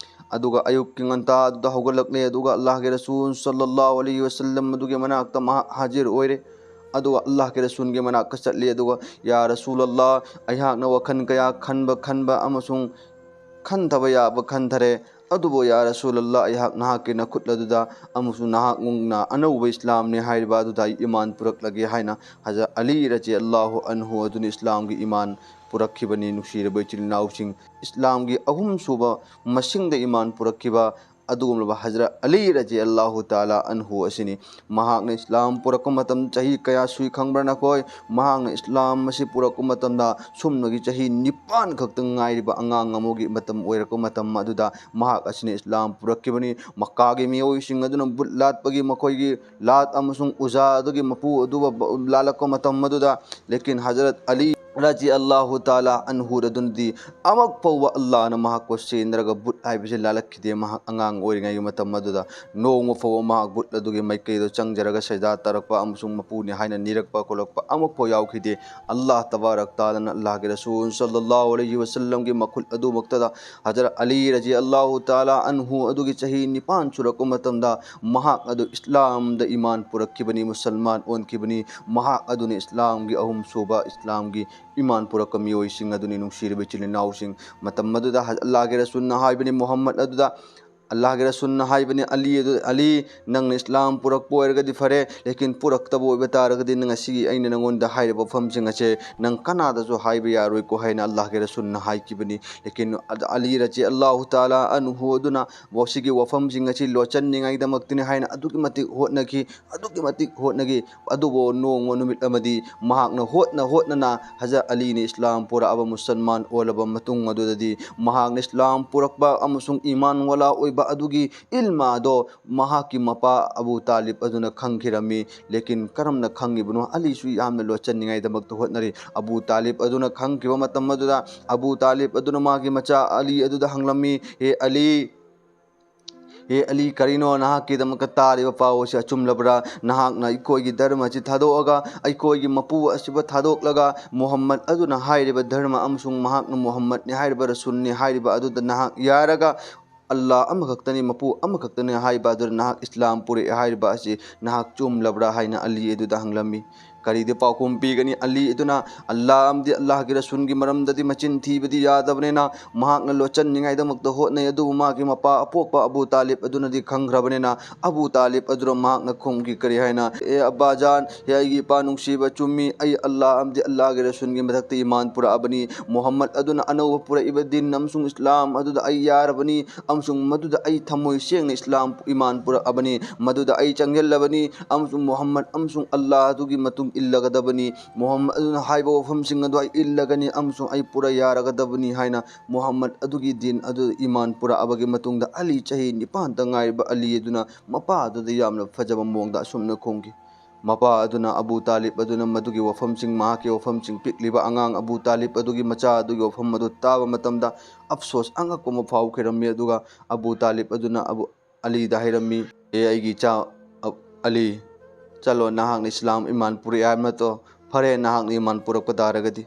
ꯑꯗꯨꯒ ꯑꯌꯨꯛꯀꯤ ꯉꯟꯇꯥ ꯑꯗꯨꯗ ꯍꯧꯒꯠꯂꯛꯂꯦ, ꯑꯗꯨꯒ ꯑꯜꯂꯥꯍꯒꯤ ꯔꯁꯨꯜ ꯁꯜꯂꯜꯂꯥꯍꯨ ꯑꯂꯩꯍꯤ ꯋꯁꯜꯂꯝ ꯑꯗꯨꯒꯤ ꯃꯅꯥꯛꯇ ꯃꯍꯥꯛ ꯍꯥꯖꯤꯔ ꯑꯣꯏꯔꯦ꯫ ꯑꯗꯨꯒ ꯑꯜꯂꯥꯍꯒꯤ ꯔꯁꯨꯜꯒꯤ ꯃꯅꯥꯛꯇ ꯆꯠꯂꯤ, ꯑꯗꯨꯒ, "ꯌꯥ ꯔꯁꯨꯜ ꯑꯜꯂꯥꯍ, ꯑꯩꯍꯥꯛꯅ ꯋꯥꯈꯜ ꯀꯌꯥ ꯈꯟꯕ ꯈꯟꯕ ꯑꯃꯁꯨꯡ ꯈꯟꯊꯕ ꯌꯥꯕ ꯈꯟꯊꯔꯦ꯫ ꯑꯗꯨꯕꯨ ꯌꯥ ꯔꯁꯨꯜ ꯑꯜꯂꯥꯍ, ꯑꯩꯍꯥꯛ ꯅꯍꯥꯛꯀꯤ ꯅꯈꯨꯠ ꯑꯗꯨꯗ ꯑꯃꯁꯨꯡ ꯅꯍꯥꯛꯅ ꯑꯅꯧꯕ ꯏꯁꯂꯥꯝꯅꯤ ꯍꯥꯏꯔꯤꯕ ꯑꯗꯨꯗ ꯑꯩ ꯏꯃꯥꯟ ꯄꯨꯔꯛꯂꯒꯦ" ꯍꯥꯏꯅ ꯍꯖꯔꯠ ꯑꯂꯤ ꯔꯖꯤꯌꯜꯂꯥꯍꯨ ꯑꯟꯍꯨ ꯑꯗꯨꯅ ꯏꯁꯂꯥꯝꯒꯤ ꯏꯃꯥꯟ ꯄꯨꯔꯛꯈꯤꯕꯅꯤ꯫ ꯅꯨꯡꯁꯤꯔꯕ ꯏꯆꯤꯜ ꯏꯅꯥꯎꯁꯤꯡ, ꯏꯁꯂꯥꯝꯒꯤ ꯑꯍꯨꯝꯁꯨꯕ ꯃꯁꯤꯡꯗ ꯏꯃꯥꯟ ꯄꯨꯔꯛꯈꯤꯕ ꯑꯗꯨꯒꯨꯝꯂꯕ ꯍꯖꯔꯠ ꯑꯂꯤ ꯔꯖꯤ ꯑꯜꯂꯥꯍꯨ ꯇꯥꯂꯥ ꯑꯟꯍꯨ ꯑꯁꯤꯅꯤ꯫ ꯃꯍꯥꯛꯅ ꯏꯁꯂꯥꯝ ꯄꯨꯔꯛꯄ ꯃꯇꯝ ꯆꯍꯤ ꯀꯌꯥ ꯁꯨꯏ ꯈꯪꯕ꯭ꯔꯥ ꯅꯈꯣꯏ? ꯃꯍꯥꯛꯅ ꯏꯁꯂꯥꯝ ꯑꯁꯤ ꯄꯨꯔꯛꯄ ꯃꯇꯝꯗ ꯁꯨꯝꯅꯒꯤ ꯆꯍꯤ ꯅꯤꯄꯥꯟ ꯈꯛꯇ ꯉꯥꯏꯔꯤꯕ ꯑꯉꯥꯡ ꯑꯃꯒꯤ ꯃꯇꯝ ꯑꯣꯏꯔꯛꯄ ꯃꯇꯝ ꯑꯗꯨꯗ ꯃꯍꯥꯛ ꯑꯁꯤꯅ ꯏꯁꯂꯥꯝ ꯄꯨꯔꯛꯈꯤꯕꯅꯤ꯫ ꯃꯛꯀꯥꯒꯤ ꯃꯤꯑꯣꯏꯁꯤꯡ ꯑꯗꯨꯅ ꯕꯨꯠ ꯂꯥꯠꯄꯒꯤ ꯃꯈꯣꯏꯒꯤ ꯂꯥꯠ ꯑꯃꯁꯨꯡ ꯎꯖꯥ ꯑꯗꯨꯒꯤ ꯃꯄꯨ ꯑꯗꯨꯒ ꯕ-, ꯂꯥꯜꯂꯛꯄ ꯃꯇꯝ ꯑꯗꯨꯗ, ꯂꯦꯀꯤꯟ ꯍꯖꯔꯠ ꯑꯂꯤ ꯔꯖꯤ ꯑꯜꯂꯥꯍꯨ ꯇꯥꯂꯥ ꯑꯟꯍꯨ ꯑꯗꯨꯅꯗꯤ ꯑꯃꯨꯛ ꯐꯥꯎꯕ ꯑꯜꯂꯥꯍꯅ ꯃꯍꯥꯛꯄꯨ ꯁꯦꯟꯅꯔꯒ ꯕꯨꯠ ꯍꯥꯏꯕꯁꯤ ꯂꯥꯜꯂꯛꯈꯤꯗꯦ꯫ ꯃꯍꯥꯛ ꯑꯉꯥꯡ ꯑꯣꯏꯔꯤꯉꯩꯒꯤ ꯃꯇꯝ ꯑꯗꯨꯗ ꯅꯣꯡꯃ ꯐꯥꯎꯕ ꯃꯍꯥꯛ ꯕꯨꯠ ꯑꯗꯨꯒꯤ ꯃꯥꯏꯀꯩꯗ ꯆꯪꯖꯔꯒ ꯁꯖꯗꯥ ꯇꯥꯔꯛꯄ ꯑꯃꯁꯨꯡ ꯃꯄꯨꯅꯤ ꯍꯥꯏꯅ ꯅꯤꯔꯛꯄ ꯈꯣꯠꯂꯛꯄ ꯑꯃꯨꯛ ꯐꯥꯎ ꯌꯥꯎꯈꯤꯗꯦ꯫ ꯑꯜꯂꯥꯍ ꯇꯕꯥꯔꯛ ꯇꯥꯂꯥꯅ ꯑꯜꯂꯥꯍꯒꯤ ꯔꯁꯨꯜ ꯁꯜꯂꯜꯂꯥꯍꯨ ꯑꯂꯩꯍꯤ ꯋꯁꯜꯂꯝꯒꯤ ꯃꯈꯨꯠ ꯑꯗꯨꯃꯛꯇꯗ ꯍꯖꯔꯠ ꯑꯂꯤ ꯔꯖꯤ ꯑꯜꯂꯥꯍꯨ ꯇꯥꯂꯥ ꯑꯟꯍꯨ ꯑꯗꯨꯒꯤ ꯆꯍꯤ ꯅꯤꯄꯥꯟ ꯁꯨꯔꯛꯄ ꯃꯇꯝꯗ ꯃꯍꯥꯛ ꯑꯗꯨ ꯏꯁꯂꯥꯝꯗ ꯏꯃꯥꯟ ꯄꯨꯔꯛꯈꯤꯕꯅꯤ, ꯃꯨꯁꯜꯃꯥꯟ ꯑꯣꯟꯈꯤꯕꯅꯤ꯫ ꯃꯍꯥꯛ ꯑꯗꯨꯅ ꯏꯁꯂꯥꯝꯒꯤ ꯑꯍꯨꯝꯁꯨꯕ ꯏꯁꯂꯥꯝꯒꯤ ꯏꯃꯥꯟ ꯄꯨꯔꯛꯄ ꯃꯤꯑꯣꯏꯁꯤꯡ ꯑꯗꯨꯅꯤ꯫ ꯅꯨꯡꯁꯤꯔꯕ ꯏꯆꯤꯜ ꯏꯅꯥꯎꯁꯤꯡ, ꯃꯇꯝ ꯑꯗꯨꯗ ꯍ-, ꯑꯜꯂꯥꯍꯒꯤ ꯔꯁꯨꯜꯅ ꯍꯥꯏꯕꯅꯤ ꯃꯨꯍꯝꯃꯗ ꯑꯗꯨꯗ, ꯑꯜꯂꯥꯍꯒꯤ ꯔꯁꯨꯜꯅ ꯍꯥꯏꯕꯅꯤ, "ꯑꯂꯤ ꯑꯗꯨ, ꯑꯂꯤ, ꯅꯪꯅ ꯏꯁꯂꯥꯝ ꯄꯨꯔꯛꯄ ꯑꯣꯏꯔꯒꯗꯤ ꯐꯔꯦ, ꯂꯦꯀꯤꯟ ꯄꯨꯔꯛꯇꯕ ꯑꯣꯏꯕ ꯇꯥꯔꯒꯗꯤ ꯅꯪ ꯉꯁꯤꯒꯤ ꯑꯩꯅ ꯅꯪꯉꯣꯟꯗ ꯍꯥꯏꯔꯤꯕ ꯋꯥꯐꯝꯁꯤꯡ ꯑꯁꯦ ꯅꯪ ꯀꯅꯥꯗꯁꯨ ꯍꯥꯏꯕ ꯌꯥꯔꯣꯏꯀꯣ" ꯍꯥꯏꯅ ꯑꯜꯂꯥꯍꯒꯤ ꯔꯁꯨꯜꯅ ꯍꯥꯏꯈꯤꯕꯅꯤ꯫ ꯂꯦꯀꯤꯟ ꯑ-, ꯑꯂꯤ ꯔꯖꯤ ꯑꯜꯂꯥꯍꯨ ꯇꯥꯂꯥ ꯑꯟꯍꯨ ꯑꯗꯨꯅ ꯁꯤꯒꯤ ꯋꯥꯐꯝꯁꯤꯡ ꯑꯁꯤ ꯂꯣꯠꯁꯟꯅꯤꯡꯉꯥꯏꯗꯃꯛꯇꯅꯤ ꯍꯥꯏꯅ ꯑꯗꯨꯛꯀꯤ ꯃꯇꯤꯛ ꯍꯣꯠꯅꯈꯤ, ꯑꯗꯨꯛꯀꯤ ꯃꯇꯤꯛ ꯍꯣꯠꯅꯈꯤ꯫ ꯑꯗꯨꯕꯨ ꯅꯣꯡꯃ ꯅꯨꯃꯤꯠ ꯑꯃꯗꯤ ꯃꯍꯥꯛꯅ ꯍꯣꯠꯅ ꯍꯣꯠꯅꯅ ꯍꯖꯔꯠ ꯑꯂꯤꯅ ꯏꯁꯂꯥꯝ ꯄꯨꯔꯛꯑꯕ ꯃꯨꯁꯜꯃꯥꯟ ꯑꯣꯜꯂꯕ ꯃꯇꯨꯡ ꯑꯗꯨꯗꯗꯤ ꯃꯍꯥꯛꯅ ꯏꯁꯂꯥꯝ ꯄꯨꯔꯛꯄ ꯑꯃꯁꯨꯡ ꯏꯃꯥꯟ ꯋꯥꯂꯥ ꯑꯣꯏꯕ ꯑꯗꯨꯒꯤ ꯏꯜꯃ ꯑꯗꯣ ꯃꯍꯥꯛꯀꯤ ꯃꯄꯥ ꯑꯕꯨ ꯇꯥꯂꯤꯕ ꯑꯗꯨꯅ ꯈꯪꯈꯤꯔꯝꯃꯤ꯫ ꯂꯦꯀꯤꯟ ꯀꯔꯝꯅ ꯈꯪꯉꯤꯕꯅꯣ? ꯑꯂꯤꯁꯨ ꯌꯥꯝꯅ ꯂꯣꯠꯁꯟꯅꯤꯡꯉꯥꯏꯗꯃꯛꯇ ꯍꯣꯠꯅꯔꯤ꯫ ꯑꯕꯨ ꯇꯥꯂꯤꯕ ꯑꯗꯨꯅ ꯈꯪꯈꯤꯕ ꯃꯇꯝ ꯑꯗꯨꯗ ꯑꯕꯨ ꯇꯥꯂꯤꯕ ꯑꯗꯨꯅ ꯃꯥꯒꯤ ꯃꯆꯥ ꯑꯂꯤ ꯑꯗꯨꯗ ꯍꯪꯂꯝꯃꯤ, "ꯍꯦ ꯑꯂꯤ, ꯍꯦ ꯑꯂꯤ, ꯀꯔꯤꯅꯣ ꯅꯍꯥꯛꯀꯤꯗꯃꯛꯇ ꯇꯥꯔꯤꯕ ꯄꯥꯎ ꯑꯁꯤ ꯑꯆꯨꯝꯂꯕ꯭ꯔꯥ? ꯅꯍꯥꯛꯅ ꯑꯩꯈꯣꯏꯒꯤ ꯙꯔꯃ ꯑꯁꯤ ꯊꯥꯗꯣꯛꯑꯒ, ꯑꯩꯈꯣꯏꯒꯤ ꯃꯄꯨ ꯑꯁꯤꯕꯨ ꯊꯥꯗꯣꯛꯂꯒ, ꯃꯨꯍꯝꯃꯗ ꯑꯗꯨꯅ ꯍꯥꯏꯔꯤꯕ ꯙꯔꯃ ꯑꯃꯁꯨꯡ ꯃꯍꯥꯛꯅ ꯃꯨꯍꯝꯃꯗꯅꯤ ꯍꯥꯏꯔꯤꯕ, ꯔꯁꯨꯜꯅꯤ ꯍꯥꯏꯔꯤꯕ ꯑꯗꯨꯗ ꯅꯍꯥꯛ ꯌꯥꯔꯒ, ꯑꯜꯂꯥꯍ ꯑꯃꯈꯛꯇꯅꯤ, ꯃꯄꯨ ꯑꯃꯈꯛꯇꯅꯤ ꯍꯥꯏꯕ ꯑꯗꯨꯗ ꯅꯍꯥꯛ ꯏꯁꯂꯥꯝ ꯄꯨꯔꯛꯑꯦ ꯍꯥꯏꯔꯤꯕ ꯑꯁꯤ ꯅꯍꯥꯛ ꯆꯨꯝꯂꯕ꯭ꯔꯥ?" ꯍꯥꯏꯅ ꯑꯂꯤ ꯑꯗꯨꯗ ꯍꯪꯂꯝꯃꯤ꯫ ꯀꯔꯤꯗꯤ ꯄꯥꯎꯈꯨꯝ ꯄꯤꯒꯅꯤ? ꯑꯂꯤ ꯑꯗꯨꯅ ꯑꯜꯂꯥꯍ ꯑꯃꯗꯤ ꯑꯜꯂꯥꯍꯒꯤ ꯔꯁꯨꯜꯒꯤ ꯃꯔꯝꯗꯗꯤ ꯃꯆꯤꯟ ꯊꯤꯕꯗꯤ ꯌꯥꯗꯕꯅꯤꯅ ꯃꯍꯥꯛꯅ ꯂꯣꯠꯁꯤꯟꯅꯤꯡꯉꯥꯏꯗꯃꯛꯇ ꯍꯣꯠꯅꯩ꯫ ꯑꯗꯨꯕꯨ ꯃꯥꯒꯤ ꯃꯄꯥ ꯑꯄꯣꯛꯄ ꯑꯕꯨ ꯇꯥꯂꯤꯕ ꯑꯗꯨꯅꯗꯤ ꯈꯪꯈ꯭ꯔꯕꯅꯤꯅ ꯑꯕꯨ ꯇꯥꯂꯤꯕ ꯑꯗꯨꯅ ꯃꯍꯥꯛꯅ ꯈꯨꯝꯈꯤ ꯀꯔꯤ ꯍꯥꯏꯅ? "ꯑꯦ ꯑꯕꯥꯖꯥꯟ, ꯍꯦ ꯑꯩꯒꯤ ꯏꯄꯥ ꯅꯨꯡꯁꯤꯕ, ꯆꯨꯝꯃꯤ, ꯑꯩ ꯑꯜꯂꯥꯍ ꯑꯃꯗꯤ ꯑꯜꯂꯥꯍꯒꯤ ꯔꯁꯨꯜꯒꯤ ꯃꯊꯛꯇ ꯏꯃꯥꯟ ꯄꯨꯔꯛꯑꯕꯅꯤ꯫ ꯃꯨꯍꯝꯃꯗ ꯑꯗꯨꯅ ꯑꯅꯧꯕ ꯄꯨꯔꯛꯏꯕ ꯗꯤꯟ ꯑꯃꯁꯨꯡ ꯏꯁꯂꯥꯝ ꯑꯗꯨꯗ ꯑꯩ ꯌꯥꯔꯕꯅꯤ ꯑꯃꯁꯨꯡ ꯃꯗꯨꯗ ꯑꯩ ꯊꯃꯣꯏ ꯁꯦꯡꯅ ꯏꯁꯂꯥꯝ ꯏꯃꯥꯟ ꯄꯨꯔꯛꯑꯕꯅꯤ꯫ ꯃꯗꯨꯗ ꯑꯩ ꯆꯪꯁꯤꯜꯂꯕꯅꯤ ꯑꯃꯁꯨꯡ ꯃꯨꯍꯝꯃꯗ ꯑꯃꯁꯨꯡ ꯑꯜꯂꯥꯍ ꯑꯗꯨꯒꯤ ꯃꯇꯨꯡ ꯏꯜꯂꯒꯗꯕꯅꯤ꯫ ꯃꯨꯍꯝꯃꯗ ꯑꯗꯨꯅ ꯍꯥꯏꯕ ꯋꯥꯐꯝꯁꯤꯡ ꯑꯗꯨ ꯑꯩ ꯏꯜꯂꯒꯅꯤ ꯑꯃꯁꯨꯡ ꯑꯩ ꯄꯨꯔ ꯌꯥꯔꯒꯗꯕꯅꯤ" ꯍꯥꯏꯅ ꯃꯨꯍꯝꯃꯗ ꯑꯗꯨꯒꯤ ꯗꯤꯟ ꯑꯗꯨ ꯏꯃꯥꯟ ꯄꯨꯔꯛꯑꯕꯒꯤ ꯃꯇꯨꯡꯗ ꯑꯂꯤ, ꯆꯍꯤ ꯅꯤꯄꯥꯟꯇ ꯉꯥꯏꯔꯤꯕ ꯑꯂꯤ ꯑꯗꯨꯅ ꯃꯄꯥ ꯑꯗꯨꯗ ꯌꯥꯝꯅ ꯐꯖꯕ ꯃꯑꯣꯡꯗ ꯑꯁꯨꯝꯅ ꯈꯨꯝꯈꯤ꯫ ꯃꯄꯥ ꯑꯗꯨꯅ ꯑꯕꯨ ꯇꯥꯂꯤꯕ ꯑꯗꯨꯅ ꯃꯗꯨꯒꯤ ꯋꯥꯐꯝꯁꯤꯡ, ꯃꯍꯥꯛꯀꯤ ꯋꯥꯐꯝꯁꯤꯡ, ꯄꯤꯛꯂꯤꯕ ꯑꯉꯥꯡ ꯑꯕꯨ ꯇꯥꯂꯤꯕ ꯑꯗꯨꯒꯤ ꯃꯆꯥ ꯑꯗꯨꯒꯤ ꯋꯥꯐꯝ ꯑꯗꯨ ꯇꯥꯕ ꯃꯇꯝꯗ ꯑꯐꯁꯣꯁ ꯑꯉꯛꯄ ꯑꯃ ꯐꯥꯎꯈꯤꯔꯝꯃꯤ꯫ ꯑꯗꯨꯒ ꯑꯕꯨ ꯇꯥꯂꯤꯕ ꯑꯗꯨꯅ ꯑꯕꯨ ꯑꯂꯤꯗ ꯍꯥꯏꯔꯝꯃꯤ, "ꯑꯦ ꯑꯩꯒꯤ ꯏꯆꯥ ꯑ-, ꯑꯂꯤ, ꯆꯠꯂꯣ, ꯅꯍꯥꯛꯅ ꯏꯁꯂꯥꯝ ꯏꯃꯥꯟ ꯄꯨꯔꯛꯑꯦ ꯍꯥꯏꯕ ꯅꯠꯇ꯭ꯔꯣ? ꯐꯔꯦ, ꯅꯍꯥꯛꯅ ꯏꯃꯥꯟ ꯄꯨꯔꯛꯄ ꯇꯥꯔꯒꯗꯤ"꯫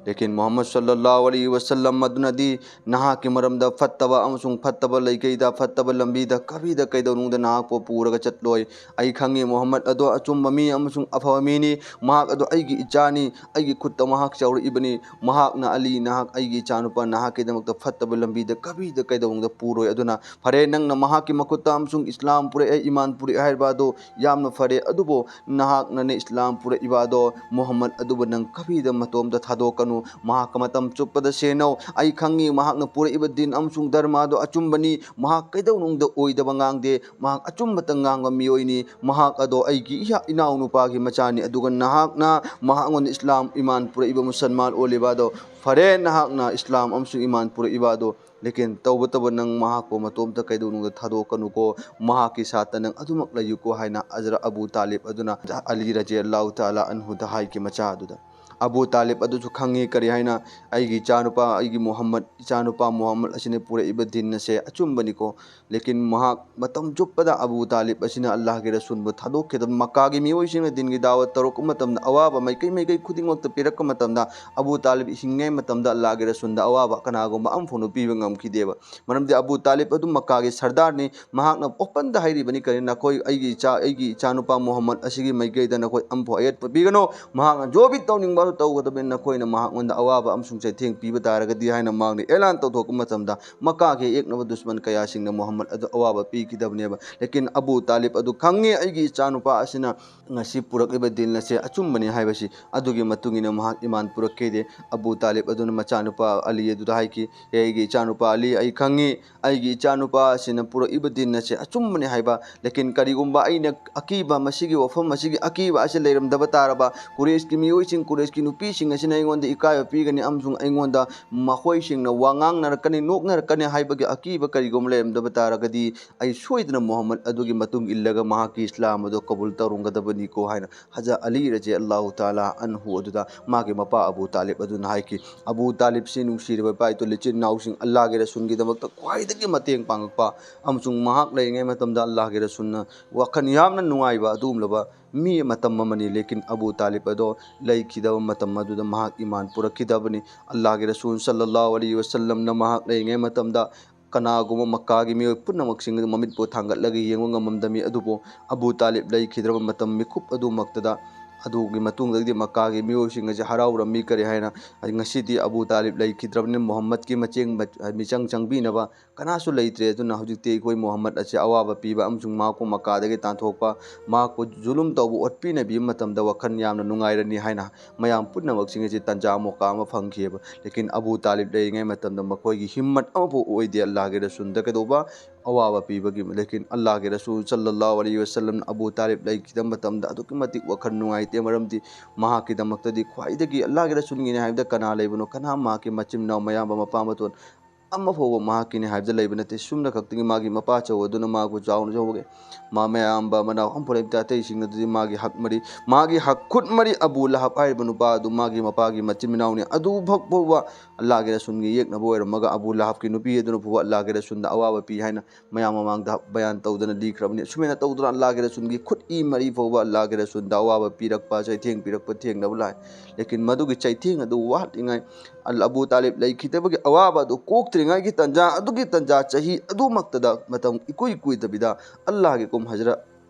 ꯂꯦꯀꯤꯟ ꯃꯨꯍꯝꯃꯗ ꯁꯜꯂꯜꯂꯥꯍꯨ ꯑꯂꯩꯍꯤ ꯋꯁꯜꯂꯝ ꯑꯗꯨꯅꯗꯤ ꯅꯍꯥꯛꯀꯤ ꯃꯔꯝꯗ ꯐꯠꯇꯕ ꯑꯃꯁꯨꯡ ꯐꯠꯇꯕ ꯂꯩꯀꯩꯗ, ꯐꯠꯇꯕ ꯂꯝꯕꯤꯗ ꯀꯕꯤꯗ ꯀꯩꯗꯧꯅꯨꯡꯗ ꯅꯍꯥꯛꯄꯨ ꯄꯨꯔꯒ ꯆꯠꯂꯣꯏ꯫ ꯑꯩ ꯈꯪꯉꯤ, ꯃꯨꯍꯝꯃꯗ ꯑꯗꯣ ꯑꯆꯨꯝꯕ ꯃꯤ ꯑꯃꯁꯨꯡ ꯑꯐꯕ ꯃꯤꯅꯤ꯫ ꯃꯍꯥꯛ ꯑꯗꯣ ꯑꯩꯒꯤ ꯏꯆꯥꯅꯤ, ꯑꯩꯒꯤ ꯈꯨꯠꯇ ꯃꯍꯥꯛ ꯆꯥꯎꯔꯛꯏꯕꯅꯤ꯫ ꯃꯍꯥꯛꯅ ꯑꯂꯤ, ꯅꯍꯥꯛ ꯑꯩꯒꯤ ꯏꯆꯥꯅꯨꯄꯥ, ꯅꯍꯥꯛꯀꯤꯗꯃꯛꯇ ꯐꯠꯇꯕ ꯂꯝꯕꯤꯗ ꯀꯕꯤꯗ ꯀꯩꯗꯧꯅꯨꯡꯗ ꯄꯨꯔꯣꯏ꯫ ꯑꯗꯨꯅ ꯐꯔꯦ, ꯅꯪꯅ ꯃꯍꯥꯛꯀꯤ ꯃꯈꯨꯠꯇ ꯑꯃꯁꯨꯡ ꯏꯁꯂꯥꯝ ꯄꯨꯔꯛꯑꯦ, ꯏꯃꯥꯟ ꯄꯨꯔꯛꯑꯦ ꯍꯥꯏꯔꯤꯕ ꯑꯗꯨ ꯌꯥꯝꯅ ꯐꯔꯦ꯫ ꯑꯗꯨꯕꯨ ꯅꯍꯥꯛꯅꯅꯦ ꯏꯁꯂꯥꯝ ꯄꯨꯔꯛꯏꯕ ꯑꯗꯣ, ꯃꯨꯍꯝꯃꯗ ꯑꯗꯨꯕꯨ ꯅꯪ ꯀꯕꯤꯗ ꯃꯇꯣꯝꯇ ꯊꯥꯗꯣꯛꯀꯅꯨ꯫ ꯃꯍꯥꯛꯀ ꯃꯇꯝ ꯆꯨꯞꯄꯗ ꯁꯦꯟꯅꯧ꯫ ꯑꯩ ꯈꯪꯉꯤ, ꯃꯍꯥꯛꯅ ꯄꯨꯔꯛꯏꯕ ꯗꯤꯟ ꯑꯃꯁꯨꯡ ꯙꯔꯃ ꯑꯗꯨ ꯑꯆꯨꯝꯕꯅꯤ꯫ ꯃꯍꯥꯛ ꯀꯩꯗꯧꯅꯨꯡꯗ ꯑꯣꯏꯗꯕ ꯉꯥꯡꯗꯦ꯫ ꯃꯍꯥꯛ ꯑꯆꯨꯝꯕꯇ ꯉꯥꯡꯕ ꯃꯤꯑꯣꯏꯅꯤ꯫ ꯃꯍꯥꯛ ꯑꯗꯣ ꯑꯩꯒꯤ ꯏꯌꯥ-, ꯏꯅꯥꯎꯅꯨꯄꯥꯒꯤ ꯃꯆꯥꯅꯤ꯫ ꯑꯗꯨꯒ ꯅꯍꯥꯛꯅ ꯃꯍꯥꯛꯉꯣꯟꯗ ꯏꯁꯂꯥꯝ ꯏꯃꯥꯟ ꯄꯨꯔꯛꯏꯕ ꯃꯨꯁꯜꯃꯥꯟ ꯑꯣꯜꯂꯤꯕ ꯑꯗꯣ, ꯐꯔꯦ, ꯅꯍꯥꯛꯅ ꯏꯁꯂꯥꯝ ꯑꯃꯁꯨꯡ ꯏꯃꯥꯟ ꯄꯨꯔꯛꯏꯕ ꯑꯗꯣ, ꯂꯦꯀꯤꯟ ꯇꯧꯕꯇꯕꯨ ꯅꯪ ꯃꯍꯥꯛꯄꯨ ꯃꯇꯣꯝꯇ ꯀꯩꯗꯧꯅꯨꯡꯗ ꯊꯥꯗꯣꯛꯀꯅꯨꯀꯣ, ꯃꯍꯥꯛꯀꯤ ꯁꯥꯠꯇ ꯅꯪ ꯑꯗꯨꯃꯛ ꯂꯩꯌꯨꯀꯣ ꯍꯥꯏꯅ ꯍꯖꯔꯠ ꯑꯕꯨ ꯇꯥꯂꯤꯕ ꯑꯗꯨꯅ ꯑꯂꯤ ꯔꯖꯤꯌꯜꯂꯥꯍꯨ ꯇꯥꯂꯥ ꯑꯟꯍꯨꯗ ꯍꯥꯏꯈꯤ, ꯃꯆꯥ ꯑꯗꯨꯗ꯫ ꯑꯕꯨ ꯇꯥꯂꯤꯕ ꯑꯗꯨꯁꯨ ꯈꯪꯉꯤ, ꯀꯔꯤ ꯍꯥꯏꯅ, ꯑꯩꯒꯤ ꯏꯆꯥꯅꯨꯄꯥ, ꯑꯩꯒꯤ ꯃꯨꯍꯝꯃꯗ, ꯏꯆꯥꯅꯨꯄꯥ ꯃꯨꯍꯝꯃꯗ ꯑꯁꯤꯅ ꯄꯨꯔꯛꯏꯕ ꯗꯤꯟ ꯑꯁꯦ ꯑꯆꯨꯝꯕꯅꯤꯀꯣ꯫ ꯂꯦꯀꯤꯟ ꯃꯍꯥꯛ ꯃꯇꯝ ꯆꯨꯞꯄꯗ ꯑꯕꯨ ꯇꯥꯂꯤꯕ ꯑꯁꯤꯅ ꯑꯜꯂꯥꯍꯒꯤ ꯔꯁꯨꯜꯕꯨ ꯊꯥꯗꯣꯛꯈꯤꯗꯕ, ꯃꯛꯀꯥꯒꯤ ꯃꯤꯑꯣꯏꯁꯤꯡꯅ ꯗꯤꯟꯒꯤ ꯗꯥꯋꯠ ꯇꯧꯔꯛꯄ ꯃꯇꯝꯗ, ꯑꯋꯥꯕ ꯃꯥꯏꯀꯩ ꯃꯥꯏꯀꯩ ꯈꯨꯗꯤꯡꯃꯛꯇ ꯄꯤꯔꯛꯄ ꯃꯇꯝꯗ, ꯑꯕꯨ ꯇꯥꯂꯤꯕ ꯍꯤꯡꯉꯤꯉꯩ ꯃꯇꯝꯗ ꯑꯜꯂꯥꯍꯒꯤ ꯔꯁꯨꯜꯗ ꯑꯋꯥꯕ ꯀꯅꯥꯒꯨꯝꯕ ꯑꯃꯐꯥꯎꯅ ꯄꯤꯕ ꯉꯝꯈꯤꯗꯦꯕ꯫ ꯃꯔꯝꯗꯤ ꯑꯕꯨ ꯇꯥꯂꯤꯕ ꯑꯗꯨ ꯃꯛꯀꯥꯒꯤ ꯁꯔꯗꯥꯔꯅꯤ, ꯃꯍꯥꯛꯅ ꯑꯣꯄꯟꯗ ꯍꯥꯏꯔꯤꯕꯅꯤ, ꯀꯔꯤ, ꯅꯈꯣꯏ, ꯑꯩꯒꯤ ꯏꯆꯥ, ꯑꯩꯒꯤ ꯏꯆꯥꯅꯨꯄꯥ ꯃꯨꯍꯝꯃꯗ ꯑꯁꯤꯒꯤ ꯃꯥꯏꯀꯩꯗ ꯅꯈꯣꯏ ꯑꯃꯐꯥꯎ ꯑꯌꯦꯠꯄ ꯄꯤꯒꯅꯨ꯫ ꯃꯍꯥꯛꯅ ꯖꯣꯕꯤ ꯇꯧꯅꯤꯡꯕ ꯑꯗꯨ ꯇꯧꯒꯗꯕꯅꯤ, ꯅꯈꯣꯏꯅ ꯃꯍꯥꯛꯉꯣꯟꯗ ꯑꯋꯥꯕ ꯑꯃꯁꯨꯡ ꯆꯩꯊꯦꯡ ꯄꯤꯕ ꯇꯥꯔꯒꯗꯤ ꯍꯥꯏꯅ ꯃꯍꯥꯛꯅ ꯑꯦꯂꯥꯟ ꯇꯧꯊꯣꯛꯄ ꯃꯇꯝꯗ, ꯃꯛꯀꯥꯒꯤ ꯌꯦꯛꯅꯕ ꯗꯨꯁꯃꯟ ꯀꯌꯥꯁꯤꯡꯅ ꯃꯨꯍꯝꯃꯗ ꯑꯗꯨ ꯑꯋꯥꯕ ꯄꯤꯈꯤꯗꯕꯅꯦꯕ꯫ ꯂꯦꯀꯤꯟ ꯑꯕꯨ ꯇꯥꯂꯤꯕ ꯑꯗꯨ ꯈꯪꯉꯤ, ꯑꯩꯒꯤ ꯏꯆꯥꯅꯨꯄꯥ ꯑꯁꯤꯅ ꯉꯁꯤ ꯄꯨꯔꯛꯂꯤꯕ ꯗꯤꯟ ꯑꯁꯦ ꯑꯆꯨꯝꯕꯅꯤ ꯍꯥꯏꯕꯁꯤ꯫ ꯑꯗꯨꯒꯤ ꯃꯇꯨꯡ ꯏꯟꯅ ꯃꯍꯥꯛ ꯏꯃꯥꯟ ꯄꯨꯔꯛꯈꯤꯗꯦ꯫ ꯑꯕꯨ ꯇꯥꯂꯤꯕ ꯑꯗꯨꯅ ꯃꯆꯥꯅꯨꯄꯥ ꯑꯂꯤ ꯑꯗꯨꯗ ꯍꯥꯏꯈꯤ, "ꯑꯦ, ꯑꯩꯒꯤ ꯏꯆꯥꯅꯨꯄꯥ ꯑꯂꯤ, ꯑꯩ ꯈꯪꯉꯤ, ꯑꯩꯒꯤ ꯏꯆꯥꯅꯨꯄꯥ ꯑꯁꯤꯅ ꯄꯨꯔꯛꯏꯕ ꯗꯤꯟ ꯑꯁꯦ ꯑꯆꯨꯝꯕꯅꯤ ꯍꯥꯏꯕ꯫ ꯂꯦꯀꯤꯟ ꯀꯔꯤꯒꯨꯝꯕ ꯑꯩꯅ ꯑꯀꯤꯕ, ꯃꯁꯤꯒꯤ ꯋꯥꯐꯝ ꯑꯁꯤꯒꯤ ꯑꯀꯤꯕ ꯑꯁꯤ ꯂꯩꯔꯝꯗꯕ ꯇꯥꯔꯕ, ꯀꯨꯔꯦꯁꯀꯤ ꯃꯤꯑꯣꯏꯁꯤꯡ, ꯀꯨꯔꯦꯁꯀꯤ ꯅꯨꯄꯤꯁꯤꯡ ꯑꯁꯤꯅ ꯑꯩꯉꯣꯟꯗ ꯏꯀꯥꯏꯕ ꯄꯤꯒꯅꯤ ꯑꯃꯁꯨꯡ ꯑꯩꯉꯣꯟꯗ ꯃꯈꯣꯏꯁꯤꯡꯅ ꯋꯥ ꯉꯥꯡꯅꯔꯛꯀꯅꯤ, ꯅꯣꯛꯅꯔꯛꯀꯅꯤ ꯍꯥꯏꯕꯒꯤ ꯑꯀꯤꯕ ꯀꯔꯤꯒꯨꯝꯕ ꯂꯩꯔꯝꯗꯕ ꯇꯥꯔꯒꯗꯤ, ꯑꯩ ꯁꯣꯏꯗꯅ ꯃꯨꯍꯝꯃꯗ ꯑꯗꯨꯒꯤ ꯃꯇꯨꯡ ꯏꯜꯂꯒ ꯃꯍꯥꯛꯀꯤ ꯏꯁꯂꯥꯝ ꯑꯗꯨ ꯀꯕꯨꯜ ꯇꯧꯔꯝꯒꯗꯕꯅꯤꯀꯣ" ꯍꯥꯏꯅ ꯍꯖꯔꯠ ꯑꯂꯤ ꯔꯖꯤ ꯑꯜꯂꯥꯍꯨ ꯇꯥꯂꯥ ꯑꯟꯍꯨ ꯑꯗꯨꯗ ꯃꯥꯒꯤ ꯃꯄꯥ ꯑꯕꯨ ꯇꯥꯂꯤꯕ ꯑꯗꯨꯅ ꯍꯥꯏꯈꯤ꯫ ꯑꯕꯨ ꯇꯥꯂꯤꯕꯁꯤ ꯅꯨꯡꯁꯤꯔꯕ ꯏꯄꯥ ꯏꯇꯣꯜ ꯏꯆꯤꯟ ꯏꯅꯥꯎꯁꯤꯡ, ꯑꯜꯂꯥꯍꯒꯤ ꯔꯁꯨꯜꯒꯤꯗꯃꯛꯇ ꯈ꯭ꯋꯥꯏꯗꯒꯤ ꯃꯇꯦꯡ ꯄꯥꯡꯉꯛꯄ ꯑꯃꯁꯨꯡ ꯃꯍꯥꯛ ꯂꯩꯔꯤꯉꯩ ꯃꯇꯝꯗ ꯑꯜꯂꯥꯍꯒꯤ ꯔꯁꯨꯜꯅ ꯋꯥꯈꯜ ꯌꯥꯝꯅ ꯅꯨꯡꯉꯥꯏꯕ ꯑꯗꯨꯒꯨꯝꯂꯕ ꯃꯤ ꯃꯇꯝ ꯑꯃꯅꯤ꯫ ꯂꯦꯀꯤꯟ ꯑꯕꯨ ꯇꯥꯂꯤꯕ ꯑꯗꯣ ꯂꯩꯈꯤꯗꯕ ꯃꯇꯝ ꯑꯗꯨꯗ ꯃꯍꯥꯛ ꯏꯃꯥꯟ ꯄꯨꯔꯛꯈꯤꯗꯕꯅꯤ꯫ ꯑꯜꯂꯥꯍꯒꯤ ꯔꯁꯨꯜ ꯁꯜꯂꯜꯂꯥꯍꯨ ꯑꯂꯩꯍꯤ ꯋꯁꯜꯂꯝꯅ ꯃꯍꯥꯛ ꯂꯩꯔꯤꯉꯩ ꯃꯇꯝꯗ ꯀꯅꯥꯒꯨꯝꯕ ꯃꯛꯀꯥꯒꯤ ꯃꯤꯑꯣꯏ ꯄꯨꯝꯅꯃꯛꯁꯤꯡ ꯑꯗꯨ ꯃꯃꯤꯠꯄꯨ ꯊꯥꯡꯒꯠꯂꯒ ꯌꯦꯡꯕ ꯉꯝꯂꯝꯗꯃꯤ, ꯑꯗꯨꯕꯨ ꯑꯕꯨ ꯇꯥꯂꯤꯕ ꯂꯩꯈꯤꯗ꯭ꯔꯕ ꯃꯇꯝ ꯃꯤꯀꯨꯞ ꯑꯗꯨꯃꯛꯇꯗ, ꯑꯗꯨꯒꯤ ꯃꯇꯨꯡꯗꯒꯤꯗꯤ ꯃꯛꯀꯥꯒꯤ ꯃꯤꯑꯣꯏꯁꯤꯡ ꯑꯁꯤ ꯍꯔꯥꯎꯔꯝꯃꯤ꯫ ꯀꯔꯤ ꯍꯥꯏꯅ, ꯉꯁꯤꯗꯤ ꯑꯕꯨ ꯇꯥꯂꯤꯕ ꯂꯩꯈꯤꯗ꯭ꯔꯕꯅꯤꯅ ꯃꯨꯍꯝꯃꯗꯀꯤ ꯃꯆꯦꯡ, ꯃꯤꯆꯪ ꯆꯪꯕꯤꯅꯕ ꯀꯅꯥꯁꯨ ꯂꯩꯇ꯭ꯔꯦ꯫ ꯑꯗꯨꯅ ꯍꯧꯖꯤꯛꯇꯤ ꯑꯩꯈꯣꯏ ꯃꯨꯍꯝꯃꯗ ꯑꯁꯤ ꯑꯋꯥꯕ ꯄꯤꯕ ꯑꯃꯁꯨꯡ ꯃꯍꯥꯛꯄꯨ ꯃꯛꯀꯥꯗꯒꯤ ꯇꯥꯟꯊꯣꯛꯄ, ꯃꯍꯥꯛꯄꯨ ꯖꯨꯂꯨꯝ ꯇꯧꯕ, ꯑꯣꯠꯄꯤꯅꯕꯤꯕ ꯃꯇꯝꯗ ꯋꯥꯈꯜ ꯌꯥꯝꯅ ꯅꯨꯡꯉꯥꯏꯔꯅꯤ ꯍꯥꯏꯅ ꯃꯌꯥꯝ ꯄꯨꯝꯅꯃꯛꯁꯤꯡ ꯑꯁꯤ ꯇꯟꯖꯥ ꯃꯣꯀꯥ ꯑꯃ ꯐꯪꯈꯤꯑꯕ꯫ ꯂꯦꯀꯤꯟ ꯑꯕꯨ ꯇꯥꯂꯤꯕ ꯂꯩꯔꯤꯉꯩ ꯃꯇꯝꯗ ꯃꯈꯣꯏꯒꯤ ꯍꯤꯝꯃꯠ ꯑꯃꯐꯥꯎ ꯑꯣꯏꯗꯦ ꯑꯜꯂꯥꯍꯒꯤ ꯔꯁꯨꯜꯗ ꯀꯩꯗꯧꯕ ꯑꯋꯥꯕ ꯄꯤꯕꯒꯤ꯫ ꯂꯦꯀꯤꯟ ꯑꯜꯂꯥꯍꯒꯤ ꯔꯁꯨꯜ ꯁꯜꯂꯜꯂꯥꯍꯨ ꯑꯂꯩꯍꯤ ꯋꯁꯜꯂꯝ ꯑꯕꯨ ꯇꯥꯂꯤꯕ ꯂꯩꯈꯤꯗꯕ ꯃꯇꯝꯗ ꯑꯗꯨꯛꯀꯤ ꯃꯇꯤꯛ ꯋꯥꯈꯜ ꯅꯨꯡꯉꯥꯏꯇꯦ, ꯃꯔꯝꯗꯤ ꯃꯍꯥꯛꯀꯤꯗꯃꯛꯇꯗꯤ ꯈ꯭ꯋꯥꯏꯗꯒꯤ, ꯑꯜꯂꯥꯍꯒꯤ ꯔꯁꯨꯜꯒꯤꯅꯤ ꯍꯥꯏꯕꯗ ꯀꯅꯥ ꯂꯩꯕꯅꯣ? ꯀꯅꯥ? ꯃꯍꯥꯛꯀꯤ ꯃꯆꯤꯟ ꯃꯅꯥꯎ, ꯃꯌꯥꯝꯕ, ꯃꯄꯥ, ꯃꯇꯣꯟ, ꯑꯃ ꯐꯥꯎꯕ ꯃꯍꯥꯛꯀꯤꯅꯤ ꯍꯥꯏꯕꯗ ꯂꯩꯕ ꯅꯠꯇꯦ꯫ ꯁꯨꯝꯅ ꯈꯛꯇꯒꯤ ꯃꯥꯒꯤ ꯃꯄꯥ ꯑꯆꯧꯕ ꯑꯗꯨꯅ ꯃꯥꯕꯨ ꯆꯥꯎꯅ ꯆꯥꯎꯕꯒꯤ ꯃꯥ ꯃꯌꯥꯝꯕ ꯃꯅꯥꯎ ꯑꯝꯐꯥꯎ ꯂꯩꯇꯦ꯫ ꯑꯇꯩꯁꯤꯡ ꯑꯗꯨꯗꯤ ꯃꯥꯒꯤ ꯍꯛ ꯃꯔꯤ, ꯃꯥꯒꯤ ꯍꯛ ꯈꯨꯠ ꯃꯔꯤ ꯑꯕꯨ ꯂꯍꯕ ꯍꯥꯏꯔꯤꯕ ꯅꯨꯄꯥ ꯑꯗꯨ ꯃꯥꯒꯤ ꯃꯄꯥꯒꯤ ꯃꯆꯤꯟ ꯃꯅꯥꯎꯅꯤ꯫ ꯑꯗꯨꯐꯛ ꯐꯥꯎꯕ ꯑꯜꯂꯥꯍꯒꯤ ꯔꯁꯨꯜꯒꯤ ꯌꯦꯛꯅꯕ ꯑꯣꯏꯔꯝꯃꯒ ꯑꯕꯨ ꯂꯍꯕꯀꯤ ꯅꯨꯄꯤ ꯑꯗꯨꯅ ꯐꯥꯎꯕ ꯑꯜꯂꯥꯍꯒꯤ ꯔꯁꯨꯜꯗ ꯑꯋꯥꯕ ꯄꯤ ꯍꯥꯏꯅ ꯃꯌꯥꯝ ꯃꯃꯥꯡꯗ ꯕꯌꯥꯟ ꯇꯧꯗꯅ ꯂꯤꯈ꯭ꯔꯕꯅꯤ꯫ ꯑꯁꯨꯃꯥꯏꯅ ꯇꯧꯗꯅ ꯑꯜꯂꯥꯍꯒꯤ ꯔꯁꯨꯜꯒꯤ ꯈꯨꯠ ꯏ ꯃꯔꯤ ꯐꯥꯎꯕ ꯑꯜꯂꯥꯍꯒꯤ ꯔꯁꯨꯜꯗ ꯑꯋꯥꯕ ꯄꯤꯔꯛꯄ, ꯆꯩꯊꯦꯡ ꯄꯤꯔꯛꯄ ꯊꯦꯡꯅꯕ ꯂꯥꯛꯏ꯫ ꯂꯦꯀꯤꯟ ꯃꯗꯨꯒꯤ ꯆꯩꯊꯦꯡ ꯑꯗꯨ ꯋꯥꯠꯂꯤꯉꯩ, ꯑꯜ ꯑꯕꯨ ꯇꯥꯂꯤꯕ ꯂꯩꯈꯤꯗꯕꯒꯤ ꯑꯋꯥꯕ ꯑꯗꯨ ꯀꯣꯛꯇ꯭ꯔꯤꯉꯩꯒꯤ ꯇꯟꯖꯥ ꯑꯗꯨꯒꯤ ꯇꯟꯖꯥ ꯆꯍꯤ ꯑꯗꯨꯃꯛꯇꯗ ꯃꯇꯝ ꯏꯀꯨꯏ ꯀꯨꯏꯗꯕꯤꯗ ꯑꯜꯂꯥꯍꯒꯤ ꯀꯨꯝ ꯍꯖꯔꯠ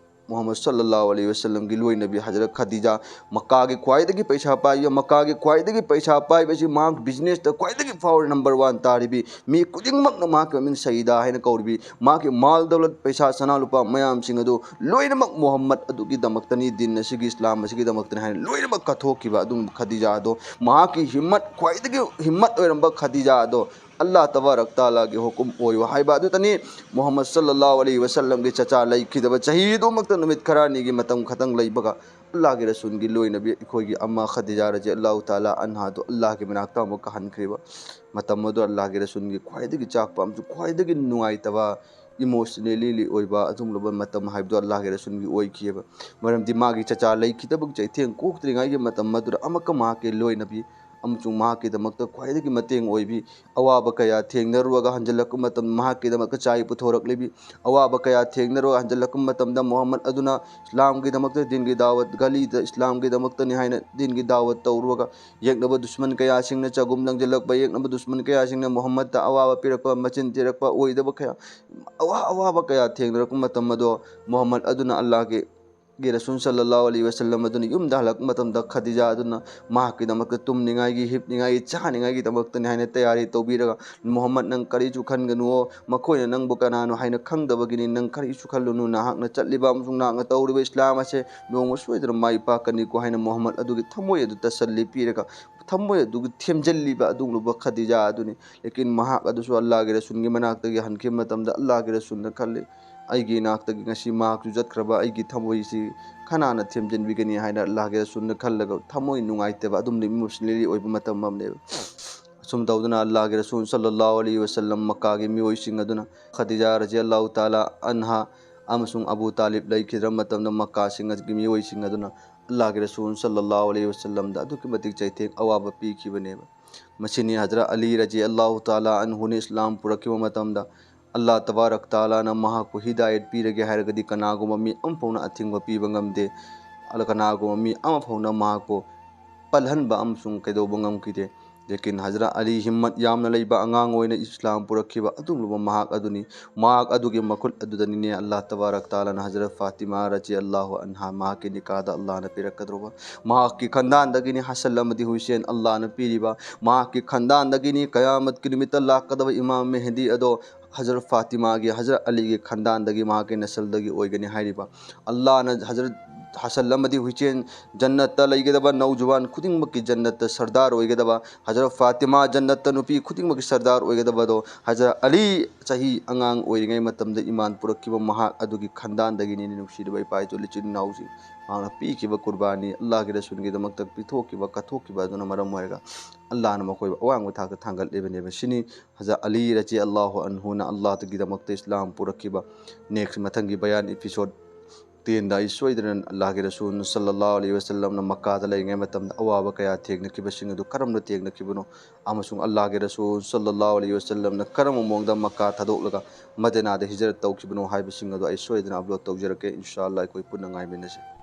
ꯃꯨꯍꯝꯃꯗ ꯁꯜꯂꯜꯂꯥꯍꯨ ꯑꯂꯩꯍꯤ ꯋꯁꯜꯂꯝꯒꯤ ꯂꯣꯏꯅꯕꯤ ꯍꯖꯔꯠ ꯈꯗꯤꯖꯥ, ꯃꯛꯀꯥꯒꯤ ꯈ꯭ꯋꯥꯏꯗꯒꯤ ꯄꯩꯁꯥ ꯄꯥꯏꯕ, ꯃꯛꯀꯥꯒꯤ ꯈ꯭ꯋꯥꯏꯗꯒꯤ ꯄꯩꯁꯥ ꯄꯥꯏꯕꯁꯤ ꯃꯍꯥꯛ ꯕꯤꯖꯤꯅꯦꯁꯇ ꯈ꯭ꯋꯥꯏꯗꯒꯤ ꯐꯥꯎꯔ ꯅꯝꯕꯔ ꯋꯥꯟ ꯇꯥꯔꯤꯕꯤ, ꯃꯤ ꯈꯨꯗꯤꯡꯃꯛꯅ ꯃꯍꯥꯛꯀꯤ ꯃꯃꯤꯡ ꯁꯌꯤꯗꯥ ꯍꯥꯏꯅ ꯀꯧꯔꯤꯕꯤ, ꯃꯍꯥꯛꯀꯤ ꯃꯥꯜ ꯗꯧꯂꯠ ꯄꯩꯁꯥ ꯁꯅꯥ ꯂꯨꯄꯥ ꯃꯌꯥꯝꯁꯤꯡ ꯑꯗꯨ ꯂꯣꯏꯅꯃꯛ ꯃꯨꯍꯝꯃꯗ ꯑꯗꯨꯒꯤꯗꯃꯛꯇꯅꯤ, ꯗꯤꯟ ꯑꯁꯤꯒꯤ ꯏꯁꯂꯥꯝ ꯑꯁꯤꯒꯤꯗꯃꯛꯇꯅꯤ ꯍꯥꯏꯅ ꯂꯣꯏꯅꯃꯛ ꯀꯠꯊꯣꯛꯈꯤꯕ ꯑꯗꯨꯒꯨꯝꯕ ꯈꯗꯤꯖꯥ ꯑꯗꯣ, ꯃꯍꯥꯛꯀꯤ ꯍꯤꯝꯃꯠ, ꯈ꯭ꯋꯥꯏꯗꯒꯤ ꯍꯤꯝꯃꯠ ꯑꯣꯏꯔꯝꯕ ꯈꯗꯤꯖꯥ ꯑꯗꯣ, ꯑꯜꯂꯥꯍ ꯇꯕꯥꯔꯛ ꯇꯥꯂꯥꯒꯤ ꯍꯨꯀꯨꯝ ꯑꯣꯏꯌꯨ ꯍꯥꯏꯕ ꯑꯗꯨꯇꯅꯤ꯫ ꯃꯨꯍꯝꯃꯗ ꯁꯜꯂꯜꯂꯥꯍꯨ ꯑꯂꯩꯍꯤ ꯋꯁꯜꯂꯝꯒꯤ ꯆꯆꯥ ꯂꯩꯈꯤꯗꯕ ꯆꯍꯤ ꯑꯗꯨꯃꯛꯇ ꯅꯨꯃꯤꯠ ꯈꯔꯅꯤꯒꯤ ꯃꯇꯝ ꯈꯛꯇꯪ ꯂꯩꯕꯒ ꯑꯜꯂꯥꯍꯒꯤ ꯔꯁꯨꯜꯒꯤ ꯂꯣꯏꯅꯕꯤ ꯑꯩꯈꯣꯏꯒꯤ ꯑꯝꯃꯥ ꯈꯗꯤꯖꯥ ꯔꯖꯤꯌꯜꯂꯥꯍꯨ ꯇꯥꯂꯥ ꯑꯟꯍꯥꯗꯨ ꯑꯜꯂꯥꯍꯒꯤ ꯃꯅꯥꯛꯇ ꯑꯃꯨꯛꯀ ꯍꯟꯈ꯭ꯔꯤꯕ ꯃꯇꯝ ꯑꯗꯨ ꯑꯜꯂꯥꯍꯒꯤ ꯔꯁꯨꯜꯒꯤ ꯈ꯭ꯋꯥꯏꯗꯒꯤ ꯆꯥꯛꯄ ꯑꯃꯁꯨꯡ ꯈ꯭ꯋꯥꯏꯗꯒꯤ ꯅꯨꯡꯉꯥꯏꯇꯕ, ꯏꯃꯣꯁꯅꯦꯂꯤ ꯑꯣꯏꯕ ꯑꯗꯨꯒꯨꯝꯂꯕ ꯃꯇꯝ ꯍꯥꯏꯕꯗꯨ ꯑꯜꯂꯥꯍꯒꯤ ꯔꯁꯨꯜꯒꯤ ꯑꯣꯏꯈꯤꯑꯕ꯫ ꯃꯔꯝꯗꯤ ꯃꯥꯒꯤ ꯆꯆꯥ ꯂꯩꯈꯤꯗꯕꯒꯤ ꯆꯩꯊꯦꯡ ꯀꯣꯛꯇ꯭ꯔꯤꯉꯩꯒꯤ ꯃꯇꯝ ꯑꯗꯨꯗ ꯑꯃꯨꯛꯀ ꯃꯍꯥꯛꯀꯤ ꯂꯣꯏꯅꯕꯤ ꯑꯃꯁꯨꯡ ꯃꯍꯥꯛꯀꯤꯗꯃꯛꯇ ꯈ꯭ꯋꯥꯏꯗꯒꯤ ꯃꯇꯦꯡ ꯑꯣꯏꯕꯤ, ꯑꯋꯥꯕ ꯀꯌꯥ ꯊꯦꯡꯅꯔꯨꯔꯒ ꯍꯟꯖꯤꯜꯂꯛꯄ ꯃꯇꯝꯗ ꯃꯍꯥꯛꯀꯤꯗꯃꯛꯇ ꯆꯥꯏ ꯄꯨꯊꯣꯔꯛꯂꯤꯕꯤ, ꯑꯋꯥꯕ ꯀꯌꯥ ꯊꯦꯡꯅꯔꯨꯔꯒ ꯍꯟꯖꯤꯜꯂꯛꯄ ꯃꯇꯝꯗ ꯃꯨꯍꯝꯃꯗ ꯑꯗꯨꯅ ꯏꯁꯂꯥꯝꯒꯤꯗꯃꯛꯇ, ꯗꯤꯟꯒꯤ ꯗꯥꯋꯠ, ꯒꯂꯤꯗ ꯏꯁꯂꯥꯝꯒꯤꯗꯃꯛꯇꯅꯤ ꯍꯥꯏꯅ ꯗꯤꯟꯒꯤ ꯗꯥꯋꯠ ꯇꯧꯔꯨꯔꯒ ꯌꯦꯛꯅꯕ ꯗꯨꯁꯃꯟ ꯀꯌꯥꯁꯤꯡꯅ ꯆꯒꯨꯝ ꯂꯪꯁꯤꯜꯂꯛꯄ, ꯌꯦꯛꯅꯕ ꯗꯨꯁꯃꯟ ꯀꯌꯥꯁꯤꯡꯅ ꯃꯨꯍꯝꯃꯗꯇ ꯑꯋꯥꯕ ꯄꯤꯔꯛꯄ, ꯃꯆꯤꯟ ꯊꯤꯔꯛꯄ, ꯑꯣꯏꯗꯕ ꯀꯌꯥ, ꯑꯋꯥ ꯑꯋꯥꯕ ꯀꯌꯥ ꯊꯦꯡꯅꯔꯛꯄ ꯃꯇꯝ ꯑꯗꯣ ꯃꯨꯍꯝꯃꯗ ꯑꯗꯨꯅ ꯑꯜꯂꯥꯍꯒꯤ ꯒꯤ ꯔꯁꯨꯜ ꯁꯜꯂꯜꯂꯥꯍꯨ ꯑꯂꯩꯍꯤ ꯋꯁꯜꯂꯝ ꯑꯗꯨꯅ ꯌꯨꯝꯗ ꯍꯜꯂꯛꯄ ꯃꯇꯝꯗ ꯈꯗꯤꯖꯥ ꯑꯗꯨꯅ ꯃꯍꯥꯛꯀꯤꯗꯃꯛꯇ ꯇꯨꯝꯅꯤꯡꯉꯥꯏꯒꯤ, ꯍꯤꯞꯅꯤꯡꯉꯥꯏꯒꯤ, ꯆꯥꯅꯤꯡꯉꯥꯏꯒꯤꯗꯃꯛꯇꯅꯤ ꯍꯥꯏꯅ ꯇꯌꯥꯔꯤ ꯇꯧꯕꯤꯔꯒ, "ꯃꯨꯍꯝꯃꯗ, ꯅꯪ ꯀꯔꯤꯁꯨ ꯈꯟꯒꯅꯨꯋꯣ, ꯃꯈꯣꯏꯅ ꯅꯪꯕꯨ ꯀꯅꯥꯅꯣ ꯍꯥꯏꯅ ꯈꯪꯗꯕꯒꯤꯅꯤ, ꯅꯪ ꯀꯔꯤꯁꯨ ꯈꯜꯂꯨꯅꯨ, ꯅꯍꯥꯛꯅ ꯆꯠꯂꯤꯕ ꯑꯃꯁꯨꯡ ꯅꯍꯥꯛꯅ ꯇꯧꯔꯤꯕ ꯏꯁꯂꯥꯝ ꯑꯁꯦ ꯅꯣꯡꯃ ꯁꯣꯏꯗꯅ ꯃꯥꯏ ꯄꯥꯛꯀꯅꯤꯀꯣ" ꯍꯥꯏꯅ ꯃꯨꯍꯝꯃꯗ ꯑꯗꯨꯒꯤ ꯊꯃꯣꯏ ꯑꯗꯨ ꯇꯁꯜꯂꯤ ꯄꯤꯔꯒ, ꯊꯃꯣꯏ ꯑꯗꯨꯒꯤ ꯊꯦꯝꯖꯤꯜꯂꯤꯕ ꯑꯗꯨꯒꯨꯝꯂꯕ ꯈꯗꯤꯖꯥ ꯑꯗꯨꯅꯤ꯫ ꯂꯦꯀꯤꯟ ꯃꯍꯥꯛ ꯑꯗꯨꯁꯨ ꯑꯜꯂꯥꯍꯒꯤ ꯔꯁꯨꯜꯒꯤ ꯃꯅꯥꯛꯇꯒꯤ ꯍꯟꯈꯤꯕ ꯃꯇꯝꯗ ꯑꯜꯂꯥꯍꯒꯤ ꯔꯁꯨꯜꯅ ꯈꯜꯂꯤ, "ꯑꯩꯒꯤ ꯏꯅꯥꯛꯇꯒꯤ ꯉꯁꯤ ꯃꯍꯥꯛꯁꯨ ꯆꯠꯈ꯭ꯔꯕ ꯑꯩꯒꯤ ꯊꯃꯣꯏꯁꯤ ꯀꯅꯥꯅ ꯊꯦꯝꯖꯤꯟꯕꯤꯒꯅꯤ?" ꯍꯥꯏꯅ ꯑꯜꯂꯥꯍꯒꯤ ꯔꯁꯨꯜꯅ ꯈꯜꯂꯒ ꯊꯃꯣꯏ ꯅꯨꯡꯉꯥꯏꯇꯕ ꯑꯗꯨꯝꯅ ꯏꯃꯣꯁꯅꯦꯂꯤ ꯑꯣꯏꯕ ꯃꯇꯝ ꯑꯃꯅꯦꯕ꯫ ꯁꯨꯝ ꯇꯧꯗꯨꯅ ꯑꯜꯂꯥꯍꯒꯤ ꯔꯁꯨꯜ ꯁꯜꯂꯜꯂꯥꯍꯨ ꯑꯂꯩꯍꯤ ꯋꯁꯜꯂꯝ ꯃꯛꯀꯥꯒꯤ ꯃꯤꯑꯣꯏꯁꯤꯡ ꯑꯗꯨꯅ, ꯈꯗꯤꯖꯥ ꯔꯖꯤꯌꯜꯂꯥꯍꯨ ꯇꯥꯂꯥ ꯑꯟꯍꯥ ꯑꯃꯁꯨꯡ ꯑꯕꯨ ꯇꯥꯂꯤꯕ ꯂꯩꯈꯤꯗ꯭ꯔ ꯃꯇꯝꯗ, ꯃꯛꯀꯥꯁꯤꯡ ꯑꯗꯨꯒꯤ ꯃꯤꯑꯣꯏꯁꯤꯡ ꯑꯗꯨꯅ ꯑꯜꯂꯥꯍꯒꯤ ꯔꯁꯨꯜ ꯁꯜꯂꯜꯂꯥꯍꯨ ꯑꯂꯩꯍꯤ ꯋꯁꯜꯂꯝꯗ ꯑꯗꯨꯛꯀꯤ ꯃꯇꯤꯛ ꯆꯩꯊꯦꯡ ꯑꯋꯥꯕ ꯄꯤꯈꯤꯕꯅꯦꯕ꯫ ꯃꯁꯤꯅꯤ ꯍꯖꯔꯠ ꯑꯂꯤ ꯔꯖꯤꯌꯜꯂꯥꯍꯨ ꯇꯥꯂꯥ ꯑꯟꯍꯨꯅ ꯏꯁꯂꯥꯝ ꯄꯨꯔꯛꯈꯤꯕ ꯃꯇꯝꯗ ꯑꯜꯂꯥꯍ ꯇꯕꯥꯔꯛ ꯇꯥꯂꯥꯅ ꯃꯍꯥꯛꯄꯨ ꯍꯤꯗꯥꯌꯠ ꯄꯤꯔꯒꯦ ꯍꯥꯏꯔꯒꯗꯤ ꯀꯅꯥꯒꯨꯝꯕ ꯃꯤ ꯑꯃꯐꯥꯎꯅ ꯑꯊꯤꯡꯕ ꯄꯤꯕ ꯉꯝꯗꯦ꯫ ꯑꯗ ꯀꯅꯥꯒꯨꯝꯕ ꯃꯤ ꯑꯃꯐꯥꯎꯅ ꯃꯍꯥꯛꯄꯨ ꯄꯜꯍꯟꯕ ꯑꯃꯁꯨꯡ ꯀꯩꯗꯧꯕ ꯉꯝꯈꯤꯗꯦ꯫ ꯂꯦꯀꯤꯟ ꯍꯖꯔꯠ ꯑꯂꯤ ꯍꯤꯝꯃꯠ ꯌꯥꯝꯅ ꯂꯩꯕ, ꯑꯉꯥꯡ ꯑꯣꯏꯅ ꯏꯁꯂꯥꯝ ꯄꯨꯔꯛꯈꯤꯕ ꯑꯗꯨꯒꯨꯝꯂꯕ ꯃꯍꯥꯛ ꯑꯗꯨꯅꯤ꯫ ꯃꯍꯥꯛ ꯑꯗꯨꯒꯤ ꯃꯈꯨꯠ ꯑꯗꯨꯗꯅꯤꯅꯦ ꯑꯜꯂꯥꯍ ꯇꯕꯥꯔꯛ ꯇꯥꯂꯥꯅ ꯍꯖꯔꯠ ꯐꯥꯇꯤꯃꯥ ꯔꯖꯤꯌꯜꯂꯥꯍꯨ ꯑꯟꯍꯥ ꯃꯍꯥꯛꯀꯤ ꯅꯤꯀꯥꯗ ꯑꯜꯂꯥꯍꯅ ꯄꯤꯔꯛꯀꯗꯧꯔꯕ꯫ ꯃꯍꯥꯛꯀꯤ ꯈꯟꯗꯥꯟꯗꯒꯤꯅꯤ ꯍꯁꯟ ꯑꯃꯗꯤ ꯍꯨꯁꯦꯟ ꯑꯜꯂꯥꯍꯅ ꯄꯤꯔꯤꯕ꯫ ꯃꯍꯥꯛꯀꯤ ꯈꯟꯗꯥꯟꯗꯒꯤꯅꯤ ꯀꯌꯥꯃꯠꯀꯤ ꯅꯨꯃꯤꯠꯇ ꯂꯥꯛꯀꯗꯕ ꯏꯃꯥꯝ ꯃꯦꯍꯗꯤ ꯑꯗꯣ ꯍꯖꯔꯠ ꯐꯥꯇꯤꯃꯥꯒꯤ, ꯍꯖꯔꯠ ꯑꯂꯤꯒꯤ ꯈꯟꯗꯥꯟꯗꯒꯤ, ꯃꯍꯥꯛꯀꯤ ꯅꯁꯜꯗꯒꯤ ꯑꯣꯏꯒꯅꯤ ꯍꯥꯏꯔꯤꯕ꯫ ꯑꯜꯂꯥꯍꯅ ꯍꯖꯔꯠ ꯍꯁꯟ ꯑꯃꯗꯤ ꯍꯨꯁꯦꯟ ꯖꯟꯅꯠꯇ ꯂꯩꯒꯗꯕ, ꯅꯧꯖꯨꯋꯥꯟ ꯈꯨꯗꯤꯡꯃꯛꯀꯤ ꯖꯟꯅꯠꯇ ꯁꯔꯗꯥꯔ ꯑꯣꯏꯒꯗꯕ, ꯍꯖꯔꯠ ꯐꯥꯇꯤꯃꯥ ꯖꯟꯅꯠꯇ ꯅꯨꯄꯤ ꯈꯨꯗꯤꯡꯃꯛꯀꯤ ꯁꯔꯗꯥꯔ ꯑꯣꯏꯒꯗꯕꯗꯣ ꯍꯖꯔꯠ ꯑꯂꯤ ꯆꯍꯤ ꯑꯉꯥꯡ ꯑꯣꯏꯔꯤꯉꯩ ꯃꯇꯝꯗ ꯏꯃꯥꯟ ꯄꯨꯔꯛꯈꯤꯕ ꯃꯍꯥꯛ ꯑꯗꯨꯒꯤ ꯈꯟꯗꯥꯟꯗꯒꯤꯅꯤ꯫ ꯅꯨꯡꯁꯤꯔꯕ ꯏꯄꯥ ꯏꯆꯤꯜ ꯏꯆꯤꯜ ꯏꯅꯥꯎꯁꯤꯡ, ꯃꯍꯥꯛꯅ ꯄꯤꯈꯤꯕ ꯀꯨꯔꯕꯥꯅꯤ, ꯑꯜꯂꯥꯍꯒꯤ ꯔꯁꯨꯜꯒꯤꯗꯃꯛꯇ ꯄꯤꯊꯣꯛꯈꯤꯕ, ꯀꯠꯊꯣꯛꯈꯤꯕ ꯑꯗꯨꯅ ꯃꯔꯝ ꯑꯣꯏꯔꯒ ꯑꯜꯂꯥꯍꯅ ꯃꯈꯣꯏꯕꯨ ꯑꯋꯥꯡꯕ ꯊꯥꯛꯇ ꯊꯥꯡꯒꯠꯂꯤꯕꯅꯦꯕ꯫ ꯁꯤꯅꯤ ꯍꯖꯔꯠ ꯑꯂꯤ ꯔꯖꯤꯌꯜꯂꯥꯍꯨ ꯑꯟꯍꯨꯅ ꯑꯜꯂꯥꯍꯒꯤꯗꯃꯛꯇ ꯏꯁꯂꯥꯝ ꯄꯨꯔꯛꯈꯤꯕ꯫ ꯅꯦꯛꯁ ꯃꯊꯪꯒꯤ ꯕꯌꯥꯟ ꯏꯄꯤꯁꯣꯗ ꯇꯦꯟꯗ ꯑꯩ ꯁꯣꯏꯗꯅ ꯑꯜꯂꯥꯍꯒꯤ ꯔꯁꯨꯜ ꯁꯜꯂꯜꯂꯥꯍꯨ ꯑꯂꯩꯍꯤ ꯋꯁꯜꯂꯝꯅ ꯃꯛꯀꯥꯗ ꯂꯩꯔꯤꯉꯩ ꯃꯇꯝꯗ ꯑꯋꯥꯕ ꯀꯌꯥ ꯊꯦꯡꯅꯈꯤꯕꯁꯤꯡ ꯑꯗꯨ ꯀꯔꯝꯅ ꯊꯦꯡꯅꯈꯤꯕꯅꯣ ꯑꯃꯁꯨꯡ ꯑꯜꯂꯥꯍꯒꯤ ꯔꯁꯨꯜ ꯁꯜꯂꯜꯂꯥꯍꯨ ꯑꯂꯩꯍꯤ ꯋꯁꯜꯂꯝꯅ ꯀꯔꯝꯕ ꯃꯑꯣꯡꯗ ꯃꯛꯀꯥ ꯊꯥꯗꯣꯛꯂꯒ ꯃꯗꯤꯅꯥꯗ ꯍꯤꯖꯔꯠ ꯇꯧꯈꯤꯕꯅꯣ ꯍꯥꯏꯕꯁꯤꯡ ꯑꯗꯨ ꯑꯩ ꯁꯣꯏꯗꯅ ꯑꯞꯂꯣꯗ ꯇꯧꯖꯔꯛꯀꯦ꯫ ꯏꯟꯁꯥ ꯑꯜꯂꯥꯍ ꯑꯩꯈꯣꯏ ꯄꯨꯟꯅ ꯉꯥꯏꯃꯤꯟꯅꯁꯤ꯫